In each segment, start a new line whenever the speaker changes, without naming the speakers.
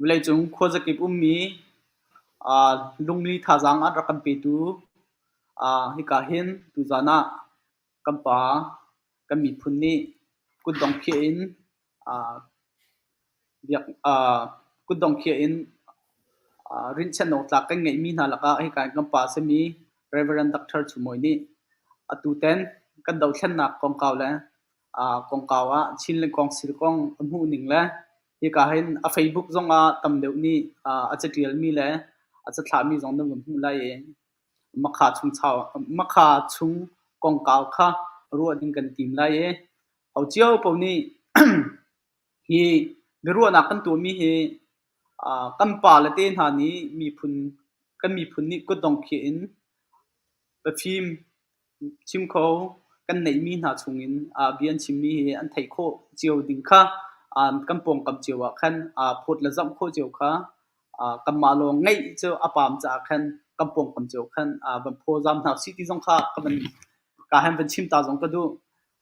Vawleicung khuazakip ummi lungli thazaang an rak kan petu hika hin tuzaan ah kan pa kan miphun nih kutdong khiah in kutdong khiah in rinhchanh awk tlak kan ngeihmi hna lakah hika hin kan pa a simi Rev. Dr. Chum Mawi nih atutan kan dothlennak kongkau le kongkau ah Chinland Council kong a hmuhning le hika hin a Facebook zongah tam deuh nih a caṭialmi le a cathlahmi zong nan van hmuh lai i Makha chung chau Makha chung kongkau kha ruah ding kan tim lai i ho cio paoh nih hi biaruahnak kan tuahmi hi kan pale te hna nih miphun kan miphun nih kutdong khiah in pafim chim kho kan neihmi hna chungin bia an chimmi hi an theih khawh cio ding kha kan pawngkam cio ah khan phawt le zamh khawh cio kha kanmah lawng ngeih cu a paam caah khan kan pawngkam cio khan van phawzam hna usih ti zong kha ka van ka han van chim ta zong ka duh.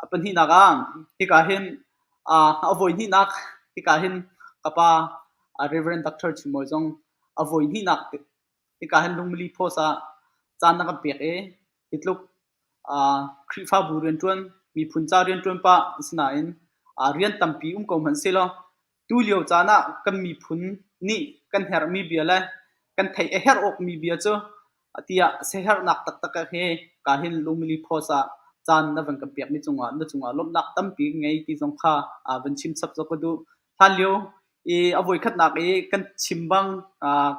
A pahnihnak ah hika hin a voi hnihnak hika hin ka pa Reverend Dr. Chim Mawi zong a voi hnihnak hika hin Lungmili Post ah caan na kan pek i hi tluk Khrihfabu rianṭuan, miphun ca rianṭuan pah asinain rian tampi um ko hmanh sehlaw tulio caan ah kan miphun nih kan herhmi bia le kan theih a herh awkmi bia cu tiah siaherhnak taktak he ka hin Lungmili Post ah caan na van kan pekmi cungah na cungah lawmhnak tampi ngei ti zong kha van chim chap zok ka duh. Hlanlio i a voikhatnak i kan chim bang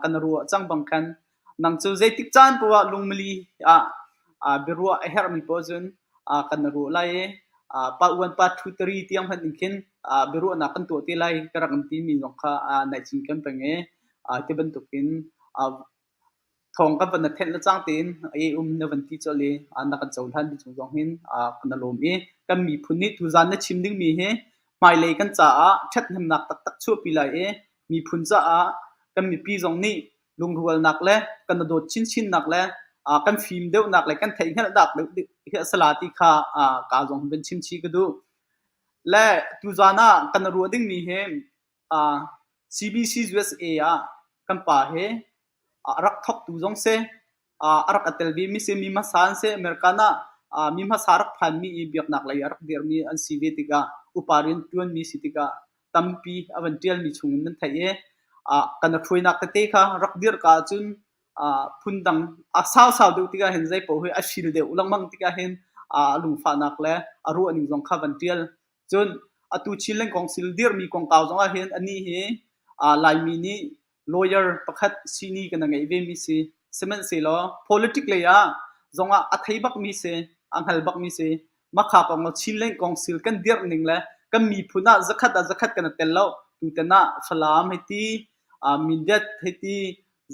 kan ruah cang bang khan nang cu zeitik caan poah ah lungmili ah biaruah a herhmi poah cun kan ruah lai i pa uan pa thu tari tiang hmanh in khin biaruahnak kan tuah te lai ka rak in timi zong kha nai cinken peng i ti bantukin Thawng kan van na thenh le cang tein ei um na van ti colh i na kan cohlan mi cung zong hin kan i lawm i kan miphun nih tuzaan na chim dingmi hi hmailei kan caah ṭhathnemnak taktak chuahpi lai i miphun caah kan mipi zong nih lungrualnak le kan i dawt chinchinnak le kan fim deuhnak le kan theihhngalhnak deuh hi a si la ti kha ka zong van chim chih ka duh. Le tuzaan ah kan i ruah dingmi hi CBC USA ah kan pa he a rak thawktu zong si, a rak a tel vemi si, mi hmasa an si. American ah mi hmasa rak phanmi i biaknak lei a rak dirmi an si ve tikah upa rianṭuanmi si tikah tampi a van ṭialmi chungin nan theih i kan hruainak tete kha rak dirhka ahcun phundang a sausau deuh tikah hin zei paoh hi a sil deuh lengmang tikah hin a lungfahnak le a ruahning zong kha van ṭial. Cun atu Chinland Council dirhmi kongkau zong ah hin anih hi Laimi nih lawyer pakhat sihni kan ngeih vemi si. Sihmanhsehlaw politic lei ah zongah a thei bakmi si, a hngal bakmi si. Makha kong Chinland Council kan dirh ning le kan miphun ah zakhat ah zakhat kan i tel lo. Tutan ah Falam hei ti, Mindat hei ti,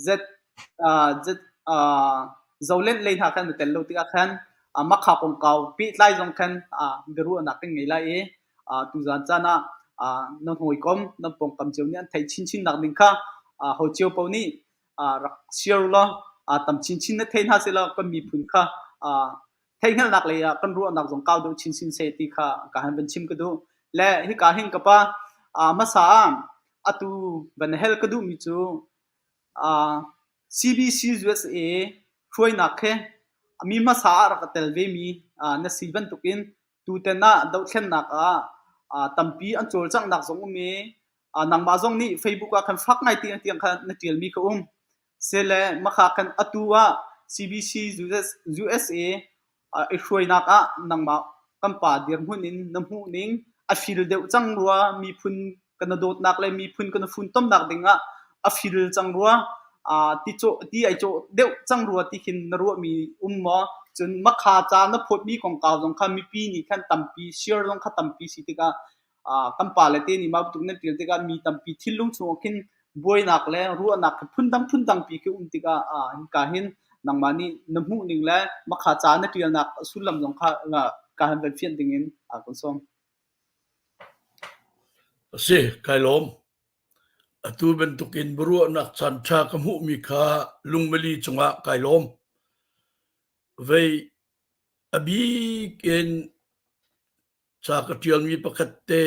Z, Z, Zolen lei hna khan i tel lo tikah khan makha kongkau pehtlai zong khan biaruahnak kan ngei lai i tuzaan caan ah na hawikom, nan pawngkam cio nih an theih chinchin nak ding kha ho cio paoh nih rak share law tam chinchin na thei hna seh kan miphun kha theihhngalhnak lei ah kan ruahnak zong kau deuh chinchin seh ti kha ka han van chim ka duh. Le hika hin ka pa hmasa ah atu van hel ka duhmi cu CBC USA hruainak he mi hmasa ah rak tel vemi na si bantukin tutan ah dohthlennak ah tampi an cawlcanghnak zong um i nangmah zong nih Facebook ah khan fak ngai tiang tiang khan na ṭialmi kha um. Sile makha khan atu ah CBC USA i hruainak ah nangmah kan pa dirhmun in na hmuhning a fil deuh cang rua miphun kan dawtnak le miphun kan funtomnak dingah a fil cang rua ti cawh ti ai cawh deuh cang rua ti khin na ruahmi um maw cun makha ca na phawtmi kongkau zong kha mipi nih khan tampi share zong kha tampi si tikah kan pale te nih mah bantuk nan ṭial tikah mi tampi thinlung chungah khin buainak le ruahnak khi phundang phundangpi khi um tikah hika hin nangmah nih na hmuhning le makha ca na ṭialnak sullam zong kha ka han van fianh dingin kan sawm.
A si, kai lawm. Atu bantukin biaruahnak caanṭha ka hmuhmi kha lungmili cungah kai lawm. Vei a bik in Ca ka ṭialmi pakhat te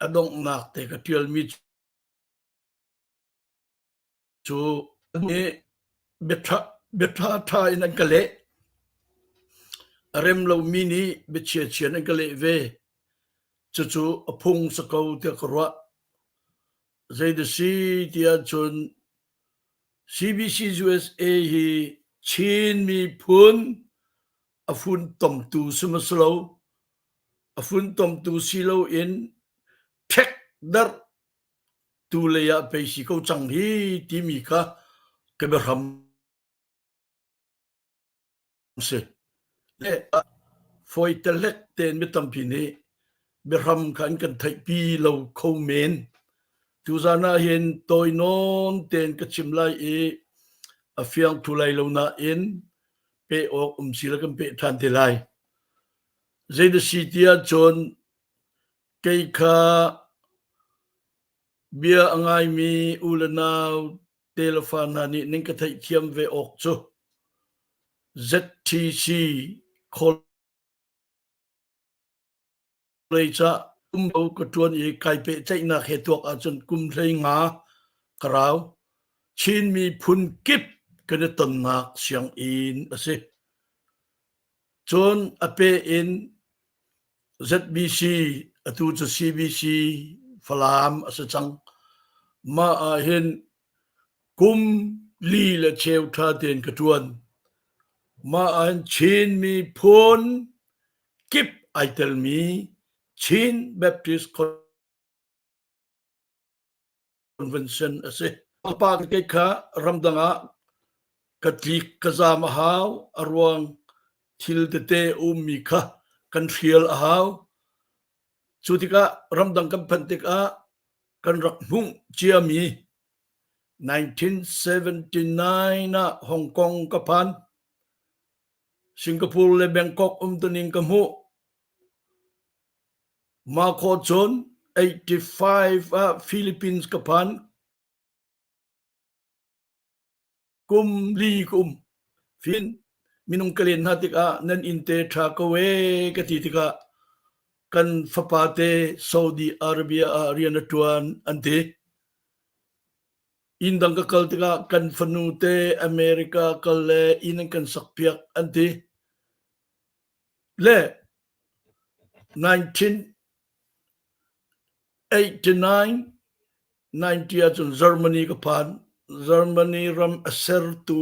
a donghnak te ka ṭialmi. Cu nih bia ṭhaṭha in an ka leh. A rem lomi nih bia chiachia in an ka leh ve. Cucu a phung si ko tiah ka ruah. Zei si tiah cun CBC USA hi Chin miphun a funtomtu si maw si lo, a funtomtu si loin ṭhekdarh tu lei ah pei si ko cang hi timi kha ka biahram si. Le fawi telek tein mi tampi nih biahram kha an kan theihpi lo kho men. Tuzan ah hin tawi nawn tein ka chim lai i a fiang thu lai lo nain peh awk um si le kan peh ṭhan te lai. Zei na si ti ahcun Kei kha bia a ngaimi u le nau telefa hna nih nan ka theihthiam ve awk cu ZTC College ah kum ka ṭuan i kai pehtlaihnak he tuak ahcun kum 15 ka rau. Chin miphun kip kan i tonnak sianginn a si. Cun a pe in ZBC, atu cu CBC Falam a si cang. Mah ah hin kum li le cheu ṭha tein ka ṭuan. Mah ah hin Chin miphun kip ai telmi Chin Baptist Convention a si. Pa kei kha ramdang ah ka tlik ka zaam a hau, a ruang thil tete ummi kha kan hrial a hau. Cu tikah ramdang kan phanh tikah kan rak hmuh ciami 1979 ah Hong Kong ka phan. Singapore le Bangkok umtuning ka hmuh. Mah khawh cun 85 ah Philippines ka phan. Kum li ka um. Fin minung ka len hna tikah nan inn te ṭha ko ee ka ti tikah kan fapa te Saudi Arabia ah rian a ṭuan an ti. Inn dang ka kal tikah kan fanu te America kal le inn an kan sakpiak an ti. Le 1989 90 ahcun Germany ka phan. Germany ram a sertu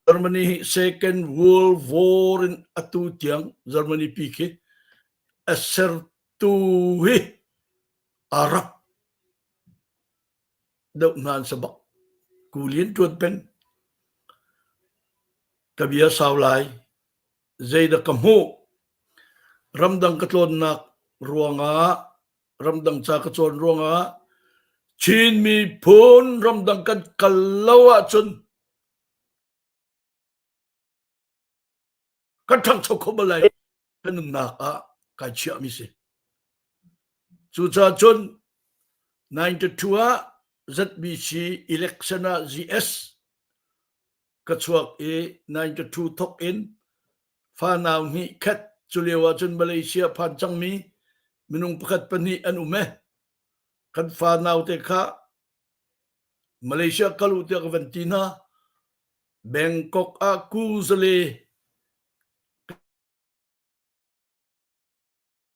Germany hi Second World War in atu tiang Germany pi khi a sertu hi Arab deuh hna an si bak. Kulin ṭuan peng. Ka bia sau lai. Zeidah ka hmuh? Ramdang ka tlawnnak ruangah, ramdang ca ka cawn ruangah, Chin miphun ramdang kan kal lo ahcun kan ṭhangcho kho bal lai ka nunnak ah kai chiahmi si. Cucaah cun 92 ah ZBC election ah GS ka chuak i 92 thok in fanau hnih khat cu lio ah cun Malaysia phan cangmi minung pakhat pahnih an um e. Kan fanau te kha Malaysia kal u tiah ka van ti hna. Bangkok ah Kuzale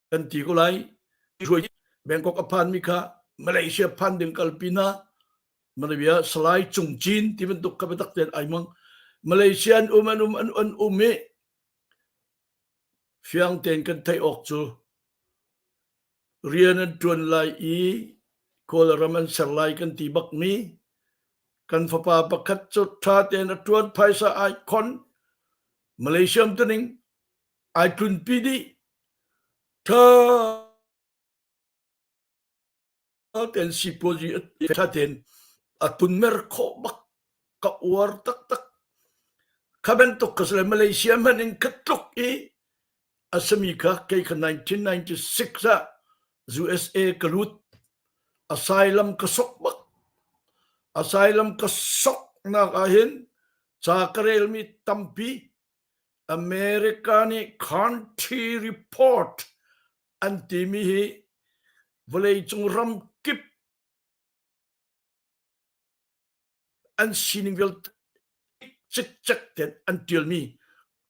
kan ti ko lai. Bangkok a phanmi kha Malaysia phan ding kalpi hna. Malaysia Salai Cung Cin ti bantuk kha biatak tein ai mang. Malaysia an um an um an an um i fiang tein kan theih awk cu rian an ṭuan lai i Kawlram an ser lai kan ti bakmi kan fapa pakhat cu ṭha tein a ṭuan phaisa ai khon Malaysia um tuning ai tlunpi dih ṭha tein sipuazi ṭha tein a tunmer khawh bak ka uar taktak kha bantuk ka si le Malaysia hmanh in ka tluk i a simi kha kei kha 1996 ah USA ka lut asylum ka sok bak asylum ka soknak ah hin ca ka relmi tampi America nih country report an timi hi vawleicung ram kip. an sining vialte cikcek ten an ṭialmi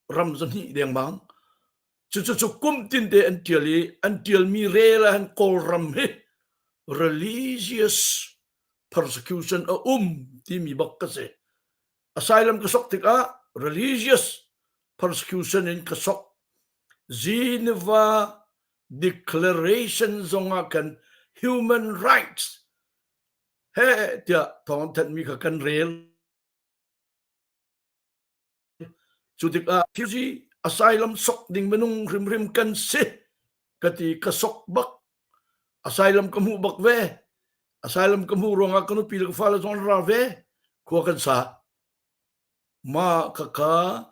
ram zahnih dengmang. Cucu cu kum tinte an ṭial i an ṭialmi rel ah hin Kawlram hi religious persecution a um timi bak ka si. Asylum ka sok tikah religious persecution in ka sok. Geneva Declaration zongah kan human rights he tiah thawng an thanhmi kha kan rel. Cu tikah refugee asylum sok ding minung hrimhrim kan si ka ti ka sok bak. Asylum ka hmuh bak ve. Asylum ka hmuh ruangah ka nupi le ka fale zong an ra ve. Khua kan sa. Ma khakha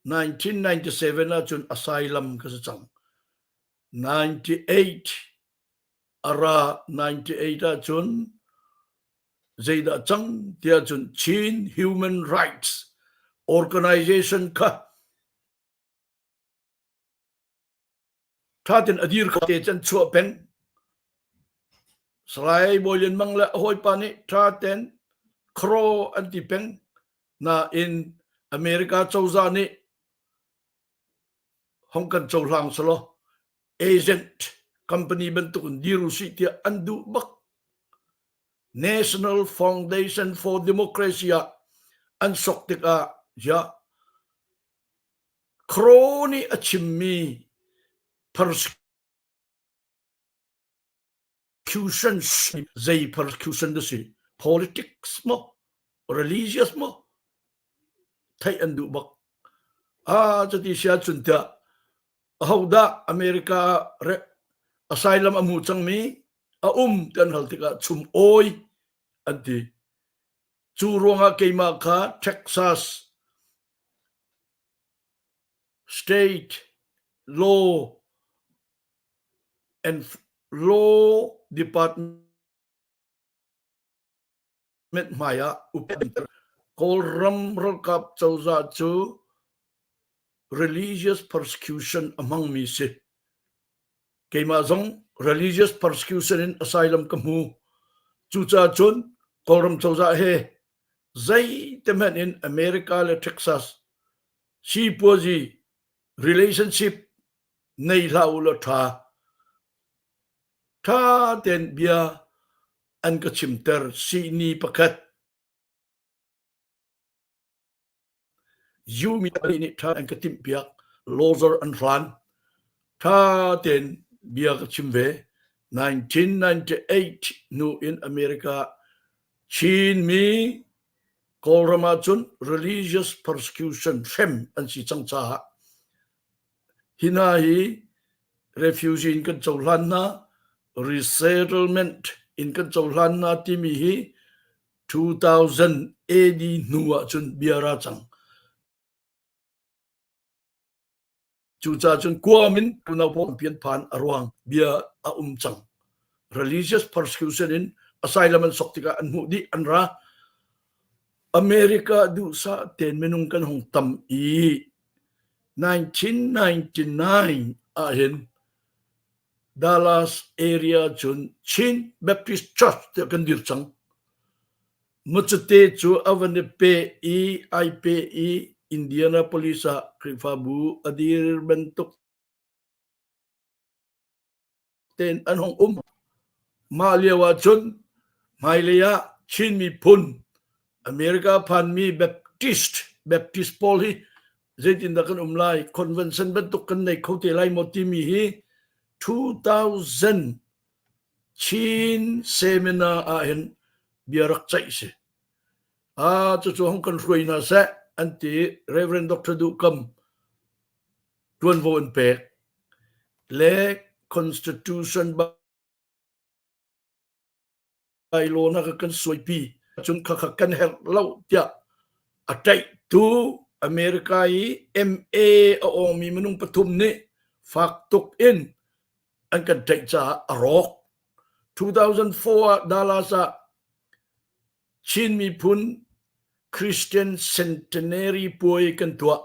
1997 ahcun asylum ka si cang. 98 a ra 98 ahcun zeidah cang tiah cun Chin Human Rights Organization kha ṭha tein a dir kho te can chuah peng. Salai Bawi Lian Mang le a hawipa nih ṭha tein kro an ti peng. Nain America cozah nih hong kan cohlang selaw agent company bantuk in dir usih tiah an duh bak. National Foundation for Democracy ah an sok tikah ya Crow nih a chimmi persecution zei persecution da si politics maw religious maw theih an duh bak ah cuti sia cun tiah ahodah America asylum a hmu cangmi a um ti an hal tikah chum awi an ti. Cu ruangah keimah kha Texas State Law and Law Department hmai ah Kawlram ralkap cozah cu religious persecution a hmangmi si. Keimah zong religious persecution in asylum ka hmu. Cucaah cun Kawlram cozah he zeite hmanh in America le Texas sipuazi relationship nei hlah u law ṭha. Ṭha tein bia an ka chimter sihni pakhat. Yumi nih ṭha an ka timhpiak, lawzer an hlan. Ṭha tein bia ka chim ve. 1998 hnu in America Chinmi Kawlram ahcun religious persecution hrem an si cang caah hi hna hi refugee in kan cohlan hna, resettlement in kan cohlan hna timi hi 2000 AD hnu ahcun bia ra cang. Cucaah cun Guam in unau pawl pian phan a ruang bia a um cang. Religious persecution in asylum an sok tikah an hmuh dih an ra. America duhsah tein minung kan hung tam i 1999 ah hin Dallas area cun Chin Baptist Church tiah kan dir cang. Mucate cu a van i peh i ai peh i Indianapolis ah Khrihfabu a dir bantuk tein an hung um. Mah lio ah cun hmailei ah Chin miphun America phanmi Baptist Baptist pawl hi zeitindah kan um lai convention bantuk kan nei kho te lai maw timi hi 2000 Chin seminar ah hin bia rak ceih si. Ah cucu hong kan hruai hna seh an ti Reverend Dr. Duh Kam ṭuanvo an pek le Constitution bylaw na kan suaipi cun khakha kan herh lo tiah a ṭaihtu America i MA a awngmi minung pathum nih fak tuk in an kan ṭaih caah a rawk. 2004 ah Dallas ah Chin miphun Christian Centenary puai kan tuah.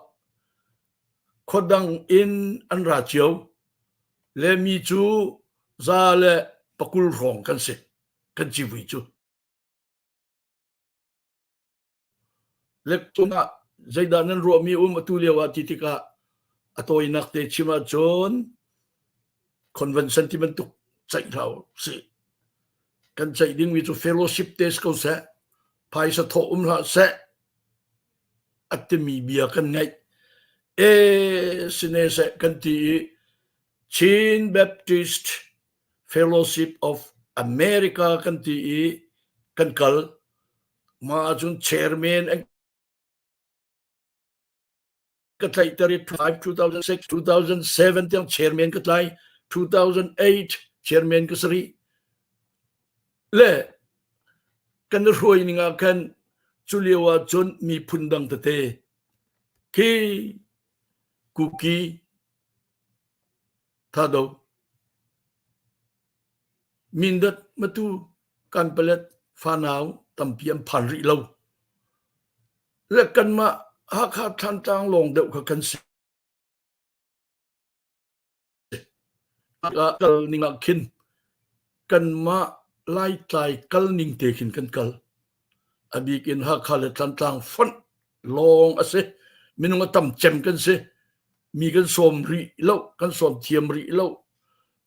Khuadang in an ra cio. Le mi cu za le pakul hrawng kan si. Kan civui cu. Lekcung ah zeidah nan ruahmi um atu lio ah ti tikah a tawinak te chim ahcun convention ti bantuk ceih hlah u sih. Kan ceih dingmi cu fellowship te si ko seh, phaisa thawh um hlah seh, a timi bia kan ngaih. E sine seh kan ti i Chin Baptist Fellowship of America kan ti i kan kal. Mah ahcun chairman an ka tlaihter i 2006, 2007 tiang chairman ka tlai, 2008 chairman ka si rih. Le kan i hruai ning ah khan cu lio ah cun miphun dang tete khi Kuki Thado Mindat Matu Kanpalet fanau tampi an phan rih lo. Le kanmah Hakha Thlantlang lawng deuh kha kan si. Kal ning ah khin kanmah Laitlai kal ning te khin kan kal. A bik in Hakha le Tlantlang fonh lawng a si. Minung a tam cem kan si. Mi kan sawm rih lo, kan sawm thiam rih lo.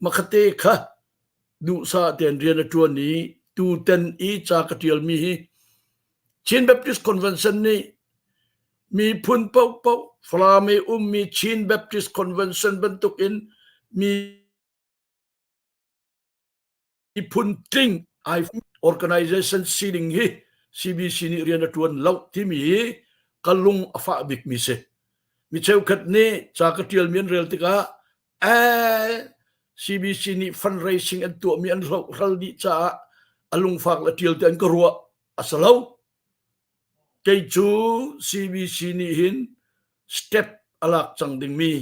Makhate kha duhsah tein rian a ṭuan i tutan i ca ka ṭialmi hi Chin Baptist Convention nih miphun paohpaoh Falam i ummi Chin Baptist Convention bantukin miphun tling ai organization sining hi CBC nih rian a ṭuan lo timi hi ka lung a fah bikmi si. Mi cheukhat nih ca ka ṭialmi an rel tikah CBC nih fundraising an tuahmi an hlohral dih caah a lungfak le ṭial te an ka ruah a si lo. Kei cu CBC nih hin step a lak cang dingmi,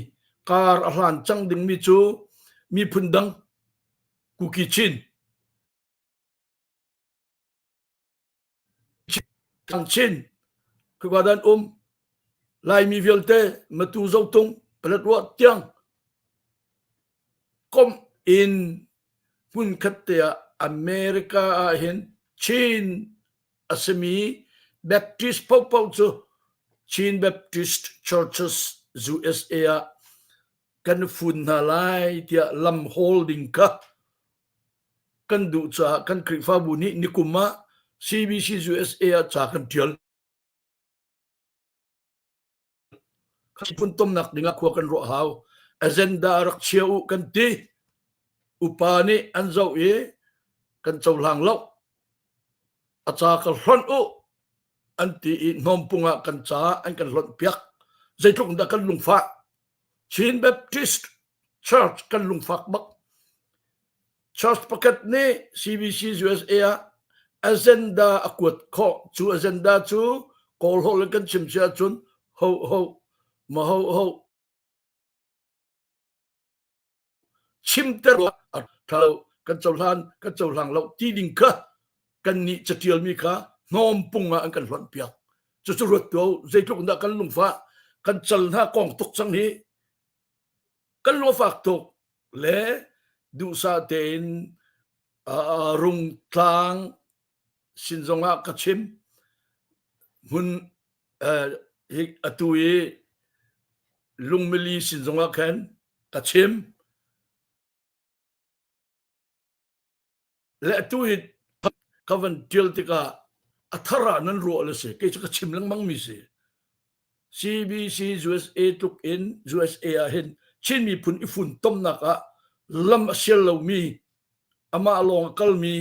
kar a hlan cang dingmi cu miphun dang Kuki Chin, Chin, khua dan um Laimi vialte Matu Zotung Paletwa tiang komh in hmunkhat te ah America ah hin Chin a simi Baptist paohpaoh cu Chin Baptist Churches USA ah kan fun hna lai tiah lam hawl ding kha kan duh caah kan Khrihfabu nih nikum ah CBC USA ah ca kan ṭial. Funtomnak dingah khua kan ruah hau. Agenda rak chia u kan ti. Upa nih an zoh i kan cohlang lo. A ca ka hlonh u an ti i hnawmpung ah kan ca an kan hlonh piak. Zeitluk dah kan lungfah. Chin Baptist Church kan lungfak bak. Church pakhat nih CBC USA ah agenda a kuat khawh. Cu agenda cu Kawl holh in kan chim si ahcun ho ho ma ho ho chimter a ṭha lo kan cohlan kan cohlang lo ti ding kha kan nih catialmi kha hnawmpung ah an kan hlonh piak. Cucu ruat tuah u zeitluk in dah kan lungfah kan cal hna kong tuk cang hi kan lungfak tuk le duhsah tein rungtlang sin zongah ka chim hmun atu i lungmili sin zongah khan ka chim le atu hi ka van tial tikah a thar ah nan ruah le si kei cu ka chim lengmang mi si CBC USA tluk in USA ah hin Chin miphun i funtomnak ah lam a sial lomi amah lawng a kalmi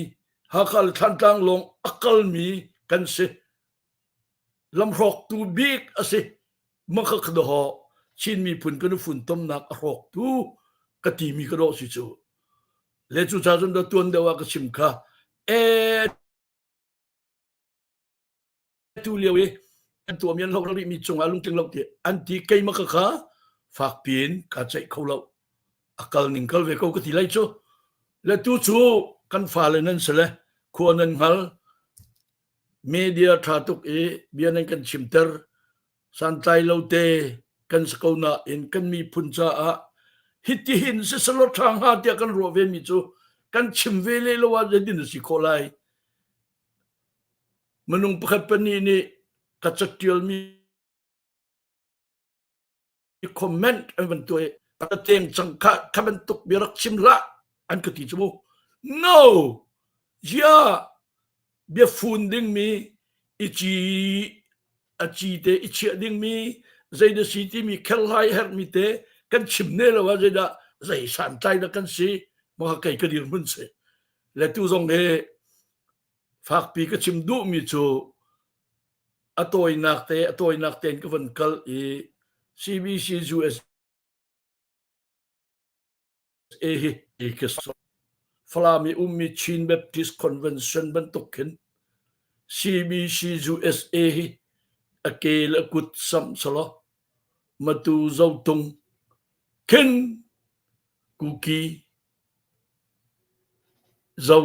Hakha le Thlantlang lawng a kalmi kan si lamhrawktu bik a si Makhakdaw Chin miphun kan i funtomnak a hrawktu ka timi ka dawh si cu le cu ca cun tuan deuh ah ka chim kha e tu lio i an tuahmi an hloh rih mi cungah lungtling lo ti an ti keimah ka kha fak piin ka ceih kho lo a kal ning kal ve ko ka ti lai cu le tu cu kan fale nan si le khua nan hngal media tha tuk i bia nan kan chimter santlai lo te kan si ko nain kan miphun caah hitihin siselaw ṭha hnga tiah kan ruah ve mi cu kan chim ve le lo ah zeitin a si khawh lai minung pakhat pahnih nih. Ka catialmi comment an van tuah i ka teng cang kha kha bantuk bia rak chim hlah an ka ti cu mu. No! Yeah! Bia fun dingmi i ci a ci te i chiah dingmi zeidah si timi kherhlai herhmi te kan chim ne lo ah zeidah zei santlai dah kan si maka kei ka dirhmun si le tu zong he fakpi ka chim duhmi cu a tawinak te a tawinak tein ka van kal i CBC USA hi ka Falam i ummi Chin Baptist Convention bantuk khin CBC USA hi a ke le a kut samh selaw Matu Zotung khin Kuki Zo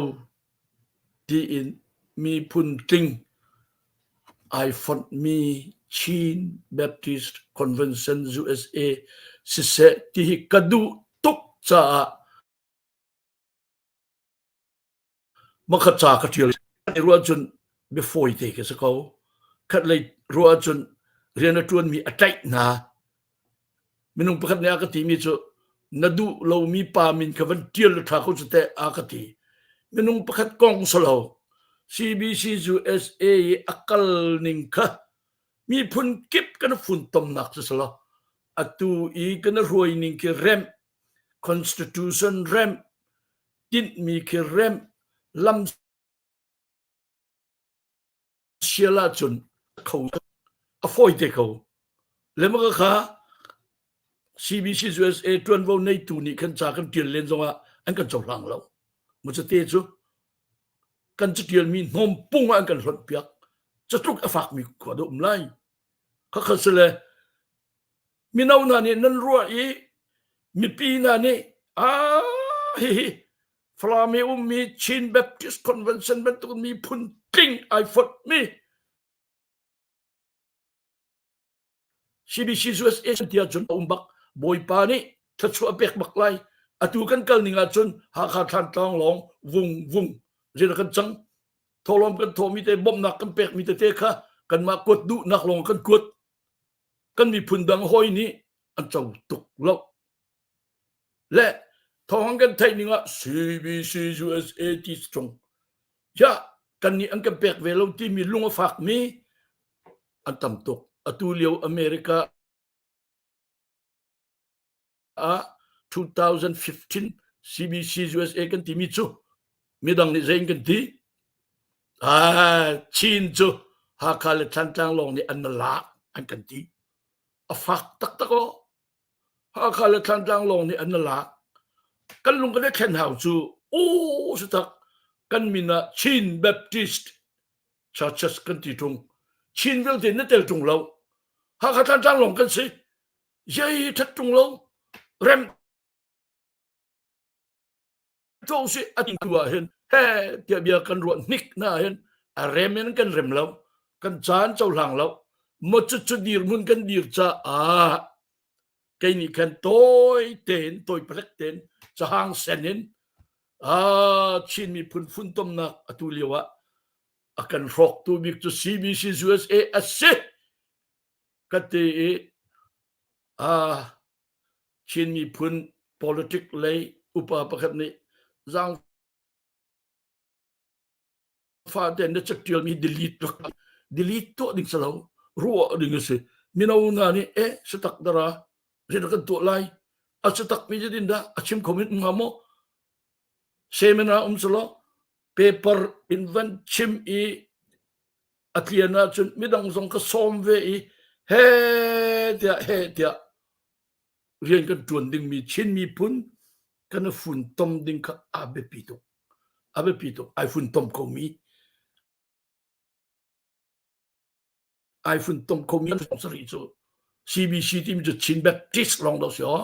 tiin miphun tling ai fonhmi Chin Baptist Convention USA siseh tihi ka duh tuk caah makha ca ka ṭial. Ruah cun biafawi te ka si ko. Khatlei ruah cun rian a ṭuanmi a tlaih hna. Minung pakhat nih a ka timi cu na duh lomi pa min kha van ṭial la ṭha ko cu teh a ka ti. Minung pakhat kong si lo. CBC USA i a kal ning kha miphun kip kan funtomnak cu si lo. Atu i kan hruai ning khi remh, constitution remh, tinhmi khi remh, lam sial ahcun kho a fawi te ko. Lemaka kha CBC USA ṭuanvo neitu nih khan ca kan ṭial len zongah an kan cohlang lo. Mu cate cu kan caṭialmi hnawm pung ah an kan hlonh piak. Catluk a fakmi khua dah um lai. Khakha sile mino hna nih nan ruah i mipi hna nih ah hihi Falam i ummi Chin Baptist Convention bantuk miphun tling ai fonhmi CBC USA ti ahcun a um bak Bawipa nih thluachuah a pek bak lai atu kan kal ning ahcun Hakha Thlantlang lawng vung vung zeidah kan cang thawhlawm kan thawhmi te bawmhnak kan pekmi tete kha kanmah kuat duhnak lawng kan kuat kan miphun dang hawi nih an co tuk lo le thawng kan theih ning ah CBC USA ti chung ya kan nih an kan pek ve lo timi lung a fak mi an tam tuk atu lio America ah 2015 CBC USA kan timi cu midang nih zein kan ti ah Chin cu Hakha le Thantlang lawng nih an lak an kan ti a fak taktak aw Hakha le Thantlang lawng nih an lak kan lung kan i thlen hau cu aw si tak kan min ah Chin Baptist Churches kan ti ṭung Chin vialte na tel ṭung lo Hakha Thantlang lawng kan si zei ṭhat ṭung lo rem to si a tu ah hin he tiah bia kan ruah hnik na hin a rem in kan rem lo kan caan cohlang lo mo cu cu dirhmun kan dir caah kei nih khan tawi tein tawi palek tein cahang sen in a Chin miphun funtomnak atu lio ah a kan hrawktu bik cu CBC USA a si ka ti i a Chin miphun politic lei upa pakhat nih zaangfah tein na catialmi delete rak delete tuah ding si lo ruah ding a si mino hna nih eh si tak dara zeidah kan tuah lai a si tak mi zeitin dah a chim kho men hnga maw seminar um selaw paper in van chim i a tlian ahcun midang zong ka sawm ve i he tiah he tiah rian kan ṭuan dingmi Chin miphun kan i funtom ding kha a biapi tuk. A biapi tuk. Ai funtom komi ai funtom komi sarih cu CBC timi cu Chin Baptist lawng do si aw.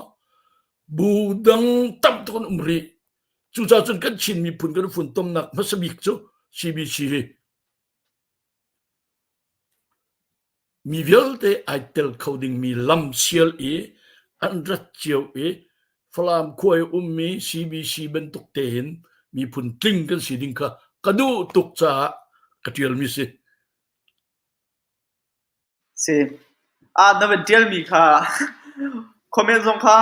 Bu dang tam tuk an um rih. Cucaah cun kan Chin miphun kan funtomnak hmasa bik cu CBC hi Mi vialte ai tel kho dingmi lam sial i an rat cio i Falam khua i ummi CBC bantuk tein miphun tling kan si ding kha ka duh tuk caah ka ṭialmi si.
Si. Ah, na van ṭialmi kha comment zong kha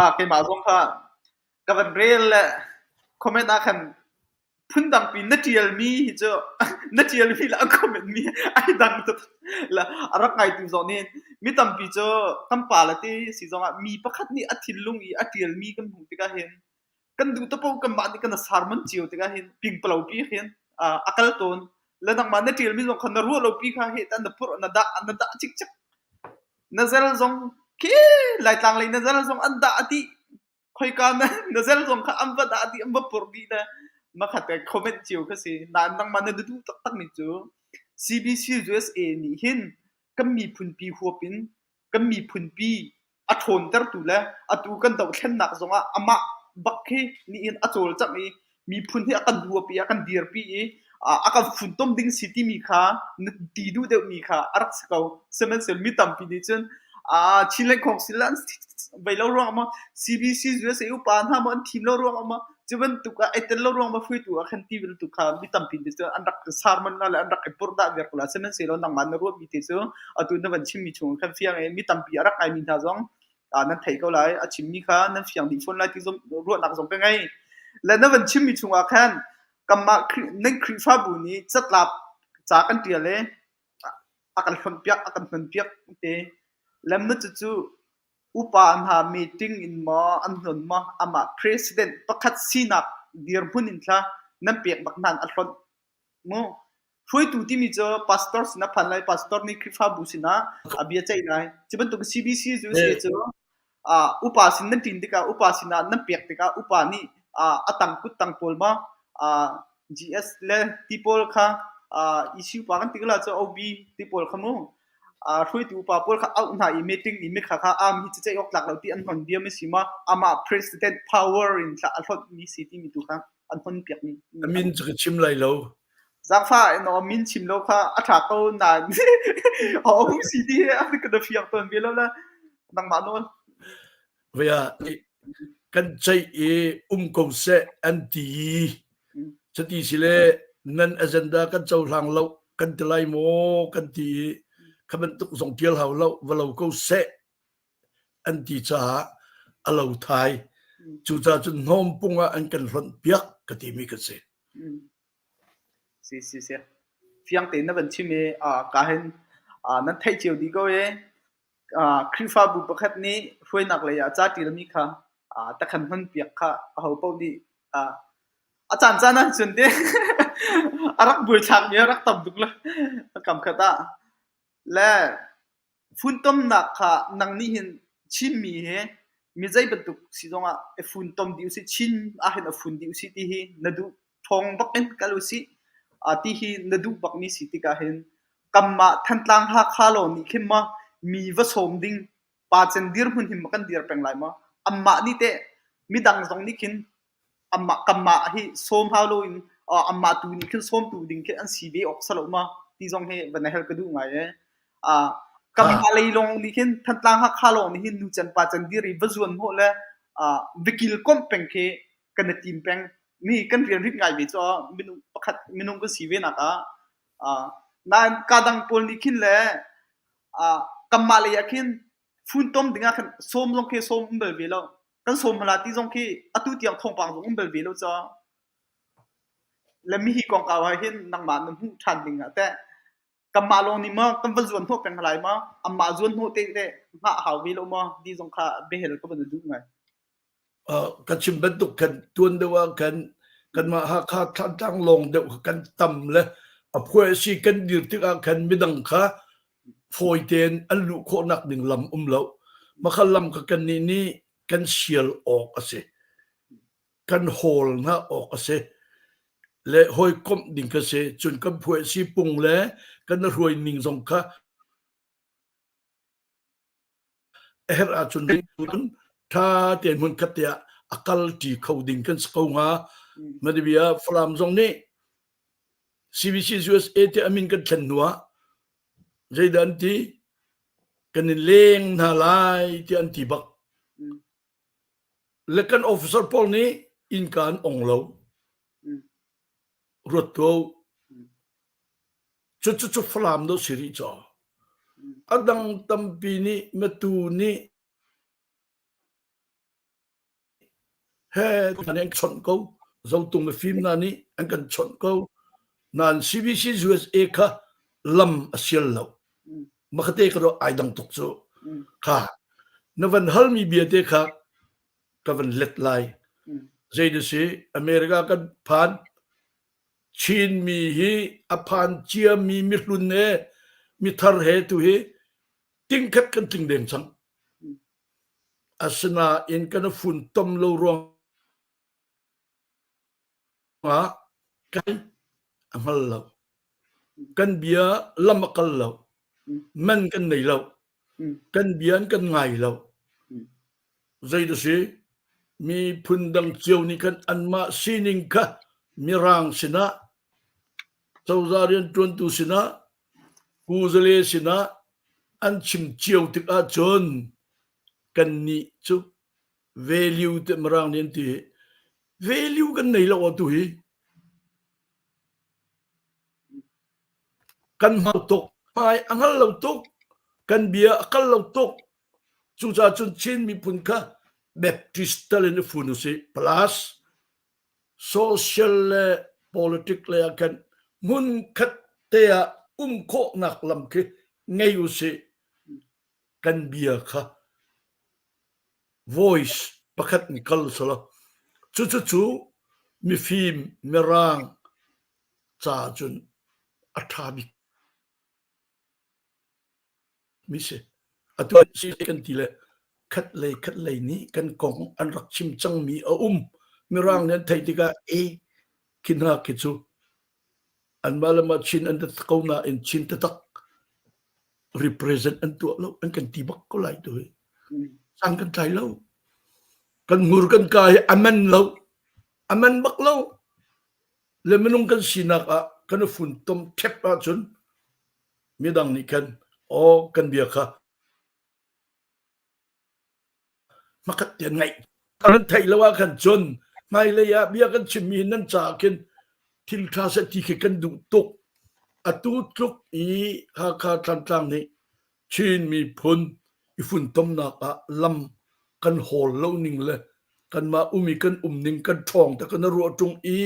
ah keimah zong kha ka van rel le comment ah khan phundangpi na ṭialmi hi cu na ṭialmi le a comment mi ai dang tuk. Le a rak ngaitu zong nih mi tampi cu kan pa le te si zongah mi pakhat nih a thinlung i a ṭialmi kan hmuh tikah hin kan duh te paoh kanmah nih kan sermon cio tikah hin pingpalo pi hin a kal tawn. Le nangmah na ṭialmi zong kha na ruah lo pi kha heh na purh na dah na dah cikcek. Na zel zong khi Laitlang lei na zel zong an dah a dih. Khoika na na zel zong kha an va dah dih an va purh dih le makhat te comment cio kha si. Nain nangmah na duh taktak mi cu CBC USA nih hin kan miphunpi huap in kan miphunpi a ṭhawntertu le atu kan dohthlennak zongah amah bak khi nihin a cawlcangh i miphun hi a kan huap i a kan dirpi i a kan funtom ding si timi kha na ti duh deuhmi kha a rak si ko. Sihmanhsehlaw mi tampi nih cun Chinland Council an vei lo ruangah maw CBC USA upa hna maw an thim lo ruangah maw cu bantuk ah ai tel lo ruang ma hruaitu ah khan ti bantuk kha mi tampi nih cun an rak sermon la le an rak i purhdah viar ko la. Sihmanhsehlaw nangmah na ruahmi te cu atu na van chimmi chung khan fiang i mi tampi a rak ngaimi hna zong nan thei ko lai. A chimmi kha nan fiang dih fawn lai ti zong ruahnak zong ka ngei. Le na van chimmi chungah khan kanmah nan Khrihfabu nih catlap ca kan ṭial i a kan hlonhpiak a kan hnonpiak te. Lem na cucu Upa hna meeting in maw an hnon maw amah president pakhat sinak dirhmun in thla nan pek bak hna a hlonh mu. Hruaitu timi cu pastor sin a phan lai, pastor nih Khrihfabu sinah a bia ceih lai. Cu bantuk CBC cu si cu upa sin nan ṭin tikah upa sinah nan pek tikah upa nih a tang kut tang pawl ma GS le ti pawl kha issue pa kan ti la cu OB ti pawl kha mu hruaitu upa pawl kha auh hna i meeting i mikha kha am hi ceih awk tlak lo ti an hnon diam a si ma amah president power in thla a hlawt mi si timi tu kha an hon piak mi.
A min cu ka chim lai lo.
Zaangfah in aw min chim lo kha a ṭha ko nain a um si ti he a ka fiang tawn ve lo la nangmah nawl.
Vea kan ceih i um ko seh an ti. Cuti si le nan agenda kan cohlang lo kan ti lai maw kan ti i kha bantuk zong ṭial hau lo va lo ko seh an ti caah a lo thai. Cucaah cun hnawmpung ah an kan hlonh piak ka timi ka si.
Si si si. Fiang tein na van chim i ka hin nan theih cio dih ko i Khrihfabu pakhat nih hruainak lei ah ca ṭialmi kha takhan hmanpiak kha ahopaoh nih a caancaan ahcun teh a rak buaithlakmi a rak tam tuk lo kam khat ah. Le funtomnak kha nang nih hin Chinmi hi mi zei bantuk si zongah i funtom dih usih, Chin ahhin a fun dih usih ti hi na duh ṭhawng bak in kal usih ti hi na duh bakmi si tikah hin kanmah Thantlang Hakha lawng nih khin maw mi va sawm ding pa cen dirhmun hin maw kan dir peng lai maw? Anmah nih teh midang zong nih khin anmah kanmah hi sawm hau loin anmah tu nih khin sawmtu ding khi an si ve awk si lo maw ti zong hi van hal ka duh ngai ee. Kanmah lei lawng nih khin Thantlang Hakha lawng nih hin nu cen pa cen dir i va zuan hnawh le va kilkomh peng khi kan i tim peng. Mi kan rian rit ngai ve cu minung pakhat minung kan si ve nak ah nain ka dang pawl nih khin le kanmah lei ah khin funtom ding ah khan sawm zong khi sawm um bal ve lo. Kan sawm hmala ti zong khi atu tiang thawngpang zong um bal ve lo caw. Le mihi kongkau ah hin nangmah na hmuh ṭhan ding ah teh kanmah lawng nih maw kan va zuan hnawh peng lai maw anmah zuan hnawh te te hngah hau ve lo maw ti zong kha biahel ka van duh ngai.
Ka chim bantuk khan tuan deuh ah khan kanmah Hakha Thantlang lawng deuh kan tam le a phuai si kan dir tikah khan midang kha fawi tein an luh khawhnak ding lam um lo. Makhal lam kha kannih nih kan sial awk a si. Kan hawl hna awk a si. Le hawikomh ding kha si. Cun kan phuai si pung le kan hruai ning zong kha A herh ahcun ṭha tein hmunkhat te ah a kalṭi kho ding kan si ko hnga. Madibia Falam zong nih CBC USA te a min kan thlen hnu ah zeidah an ti? Kan in leng hna lai tiah an ti bak. Le kan officer pawl nih innka an ong lo. Ruat ko. Cucu cu Falam do si rih caw. A dang tampi nih matu nih he an kan chawnh ko. Zotung mifim hna nih an kan chawnh ko. Nain CBC USA kha lam a sial lo. Makate ka ai dang tuk cu. Kha na van halmi bia te kha ka van let lai. Zei na si America kan phan Chinmi hi a phan ciami mihlun he mithar he tu hi tingkhat kan tling deng cang. Asinain kan funtom lo ruangah kan a hngal lo. Kan bia lam a kal lo. Man kan nei lo. Kan bia an kan ngai lo. Zei dah si? Miphun dang cio nih khan anmah sining kha Mirang sinah, cozah rianṭuantu sinah, kuzale sinah an chim cio tik ahcun kannih cu value te Mirang nih an ti. Value kan nei lo atu hi. Kan hmang tuk. Hmai a hngal lo tuk. Kan bia a kal lo tuk. Cucaah cun Chin miphun kha Baptist tal in i fun usih. Plus social le politic lei ah khan hmunkhat te ah um khawhnak lam khi ngei usih. Kan bia kha voice pakhat in kal selaw cucu mifim mirang ca cun a ṭha bik mi si. Atu si kan ti le khat lei khat lei nih kan kong an rak chim cangmi a um. Mirang nih an theih tikah e khi hna khi cu anmah le mah Chin an ko nain Chin taktak represent an tuah lo an kan ti bak ko lai tu hi. Sang kan tlai lo. Kan ngur kan ka hi a man lo. A man bak lo. Le minung kan sinak ah kan i funtom ṭhep ahcun midang nih khan aw kan bia kha hmakhat te an ngaih kan theih lo ah khan cun hmailei ah bia kan chimmi nan caah khin thil ṭha seh ti khi kan duh tuk atu tluk i Hakha Thantlang nih Chin miphun i funtomnak ah lam kan hawl lo ning le kanmah um i kan um ning kan ṭhawng te kan ruah ṭung i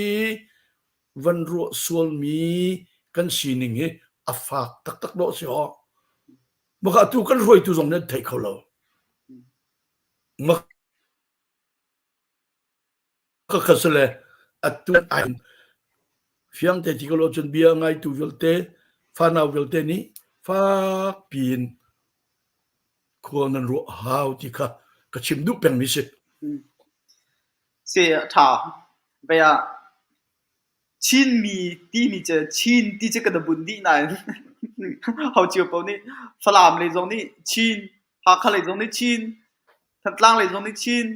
van ruah sualmi kan sining hi a fak taktak dawh si aw. Maka tu kan hruaitu zong nih an thei kho lo. Maka kha sile atu ai fiang te ti ko lo cun bia ngaitu vialte fanau vialte nih fak piin khua nan ruah hau ti kha ka chim duh pengmi si.
Si a ṭha. Vei ah Chinmi timi cu Chin ti cu kan i bunh dih nain ho cio paoh nih Falam lei zong nih Chin, Hakha lei zong nih Chin, Thantlang lei zong nih Chin,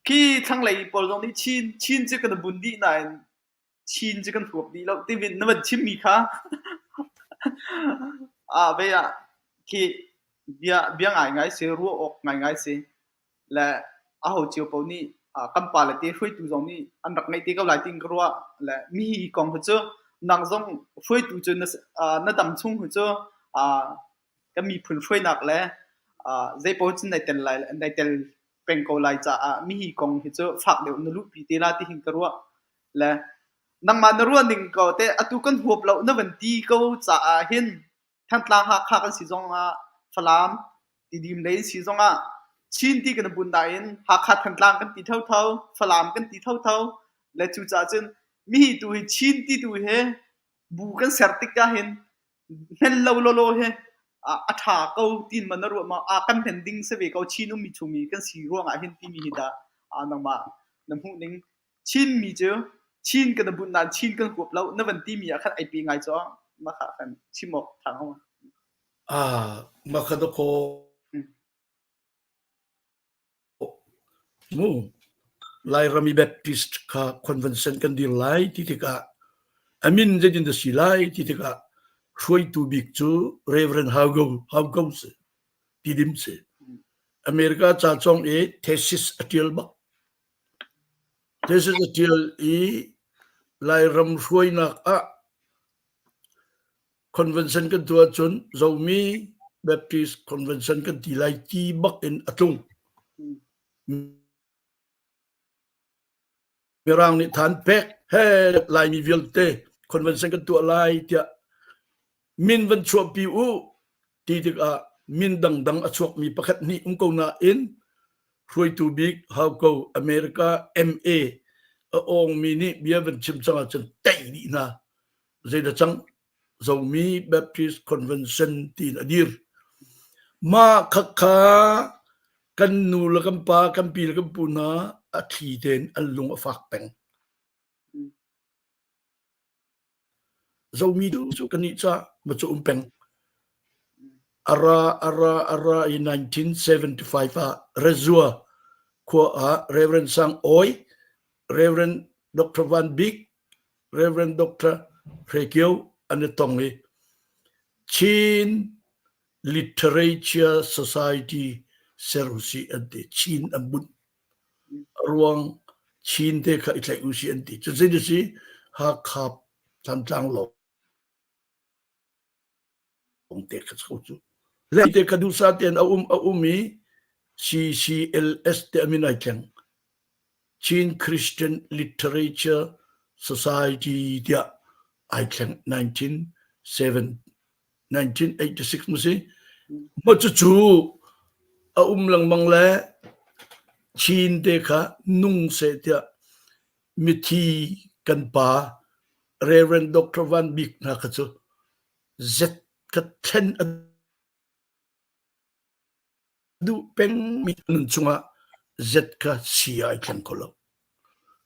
khi thlanglei pawl zong nih Chin, Chin cu kan i bunh dih nain Chin cu kan huap dih lo timi na van chimmi kha ah vei ah khi bia bia ngaingai si, ruah awk ngaingai si. Le aho cio paoh nih kan pale te hruaitu zong nih an rak ngeih te ko lai tiin ka ruah. Le mi hi kong hi cu nang zong hruaitu cu na, na dam chung hi cu kan miphun hruainak le zeipaoh cun nai tel lai nai tel peng ko lai caah mi hi kong hi cu fak deuh na luhpi te la ti hin ka ruah. Le nangmah na ruah ning ko te atu kan huap lo na van ti ko caah hin Thantlang Hakha kan si zongah Falam Tidim lei si zongah Chin ti kan bun nain Hakha Thantlang kan ti thotho, Falam kan ti thotho. Le cucaah cun mihi tu hi Chin ti tu hi bu kan ser tik ah hin hmen lo lawlaw hi a ṭha ko tiin ma na ruah ma a kan hmen ding si ve ko Chin ummi chungmi kan si ruangah hin timi hi dah nangmah na hmuh ning Chinmi cu Chin kan bunh nain Chin kan huap lo na van timi ah khan ai pe ngai cu mah kha khan chim awk ṭha hnga.
Ah, makadako mu Lairami Baptist kha convention kan dir lai ti tikah amin zeitin dah si lai ti tikah hruaitu bik cu Reverend Haugo Haugo si tidim si America ca cong i thesis a tial bak thesis a tial i Lairam hruainak ah Convention kan tuah ahcun Zomi, Baptist Convention kan ti lai ti bak in a tlung. Mirang nih than pek he Laimi vialte convention kan tuah lai tiah min van chuahpi u ti tikah min dangdang a chuakmi pakhat hnih um ko nain hruaitu bik hauko America MA a awngmi nih bia van chim cang ahcun tei dih hna. Zeidah cang? Zomi Baptist Convention tiin a dir. Mah khakha kan nu le kan pa, kan pi le kan pu hna a thli tein an lung a fak peng. Zomi cu kannih ca ma cu um peng. Ara ara ara i 1975 ah Rezua khua ah Reverend Sang Awi, Reverend Dr. Van Bik, Reverend Dr. Hre Kio an i tong i Chin Literature Society ser usih an ti. Chin an bunh. A ruang Chin te kha i tlaih usih an ti. Cutin a si Hakha Thantlang lawng te kha cho cu. Le te kha duhsah tein a um a um i CCLS te a min ai thleng. Chin Christian Literature Society tiah ai thleng 1970 1986 mu si. Ma cucu a um lengmang le Chin te kha nung seh tiah mithi kan pa Reverend Dr. Van Bik hna kha cu zet ka thlen a duh peng mi nun chungah zet kha si ai thleng kho lo.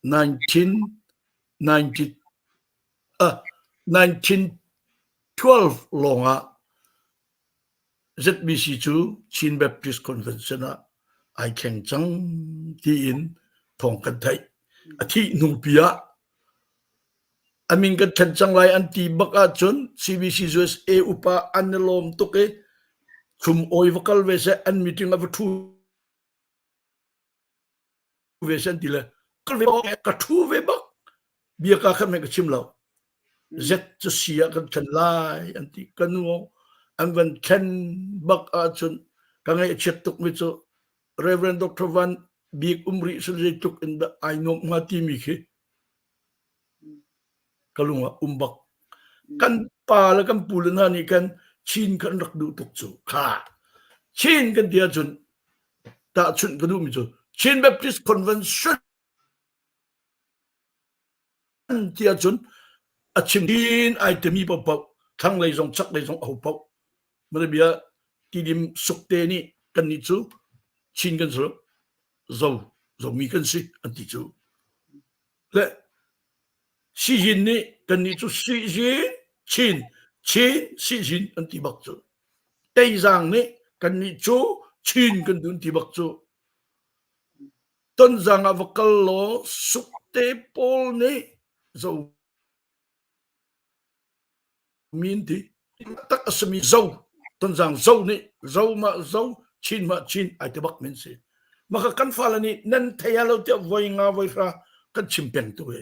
1990 ah 1912 lawngah ZBC cu Chin Baptist Convention ah ai thleng cang tiin thawng kan theih. A thih hnu pi ah a min kan thlen cang lai an ti bak ahcun CBC USA upa an i lawm tuk i chum awi va kal ve seh an meeting ah va ṭhu ve seh an ti le ka ṭhu ve bak bia ka khat men ka chim lo zet cu si ah kan thlen lai an ti ka nu an van thlen bak ahcun ka ngaih a chiat tuk mi cu Reverend Dr. Van Bik um rih sul zeitluk in dah ai nuamh hnga timi khi ka lung ah um bak. Kan pa le kan pu le hna nih khan Chin kan rak duh tuk cu kha Chin kan ti ahcun tahchunh ka duhmi cu Chin Baptist Convention ti ahcun a chim Chin ai timi paohpaoh thlanglei zong chaklei zong aho paoh Malaysia tidim sukte nih kannih cu Chin kan si lo zo zomi kan si an ti cu le Sijin nih kannih cu Sijin Chin Chin Sijin an ti bak cu Teizang nih kannih cu Chin kan dun ti bak cu Tonzang ah va kal law sukte pawl nih zo min ti tak a simi zo tonzang zo nih zo ma zo chin ma chin ai te bak min si maka kan fale nih nan thei lo tiah voi nga voi hra kan chim peng tu he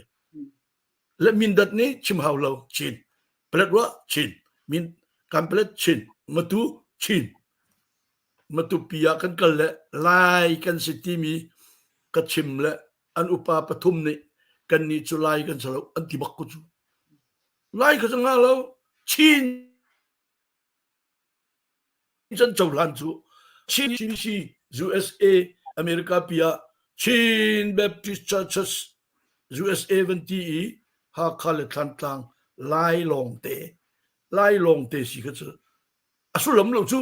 le mindat nih chim hau lo chin palet wa chin min kan palet chin matu chin matupi ah kan kal le lai kan si timi ka chim le an upa pathum nih kan nih cu lai kan si lo an ti bak ko cu Lai kha cu ngah lo. Chin can cohlan cu Chin CBC USA America pi ah Chin Baptist Churches USA van ti i Hakha le Thlantlang Lai lawngte Lai lawngte si kha cu a sullam lo cu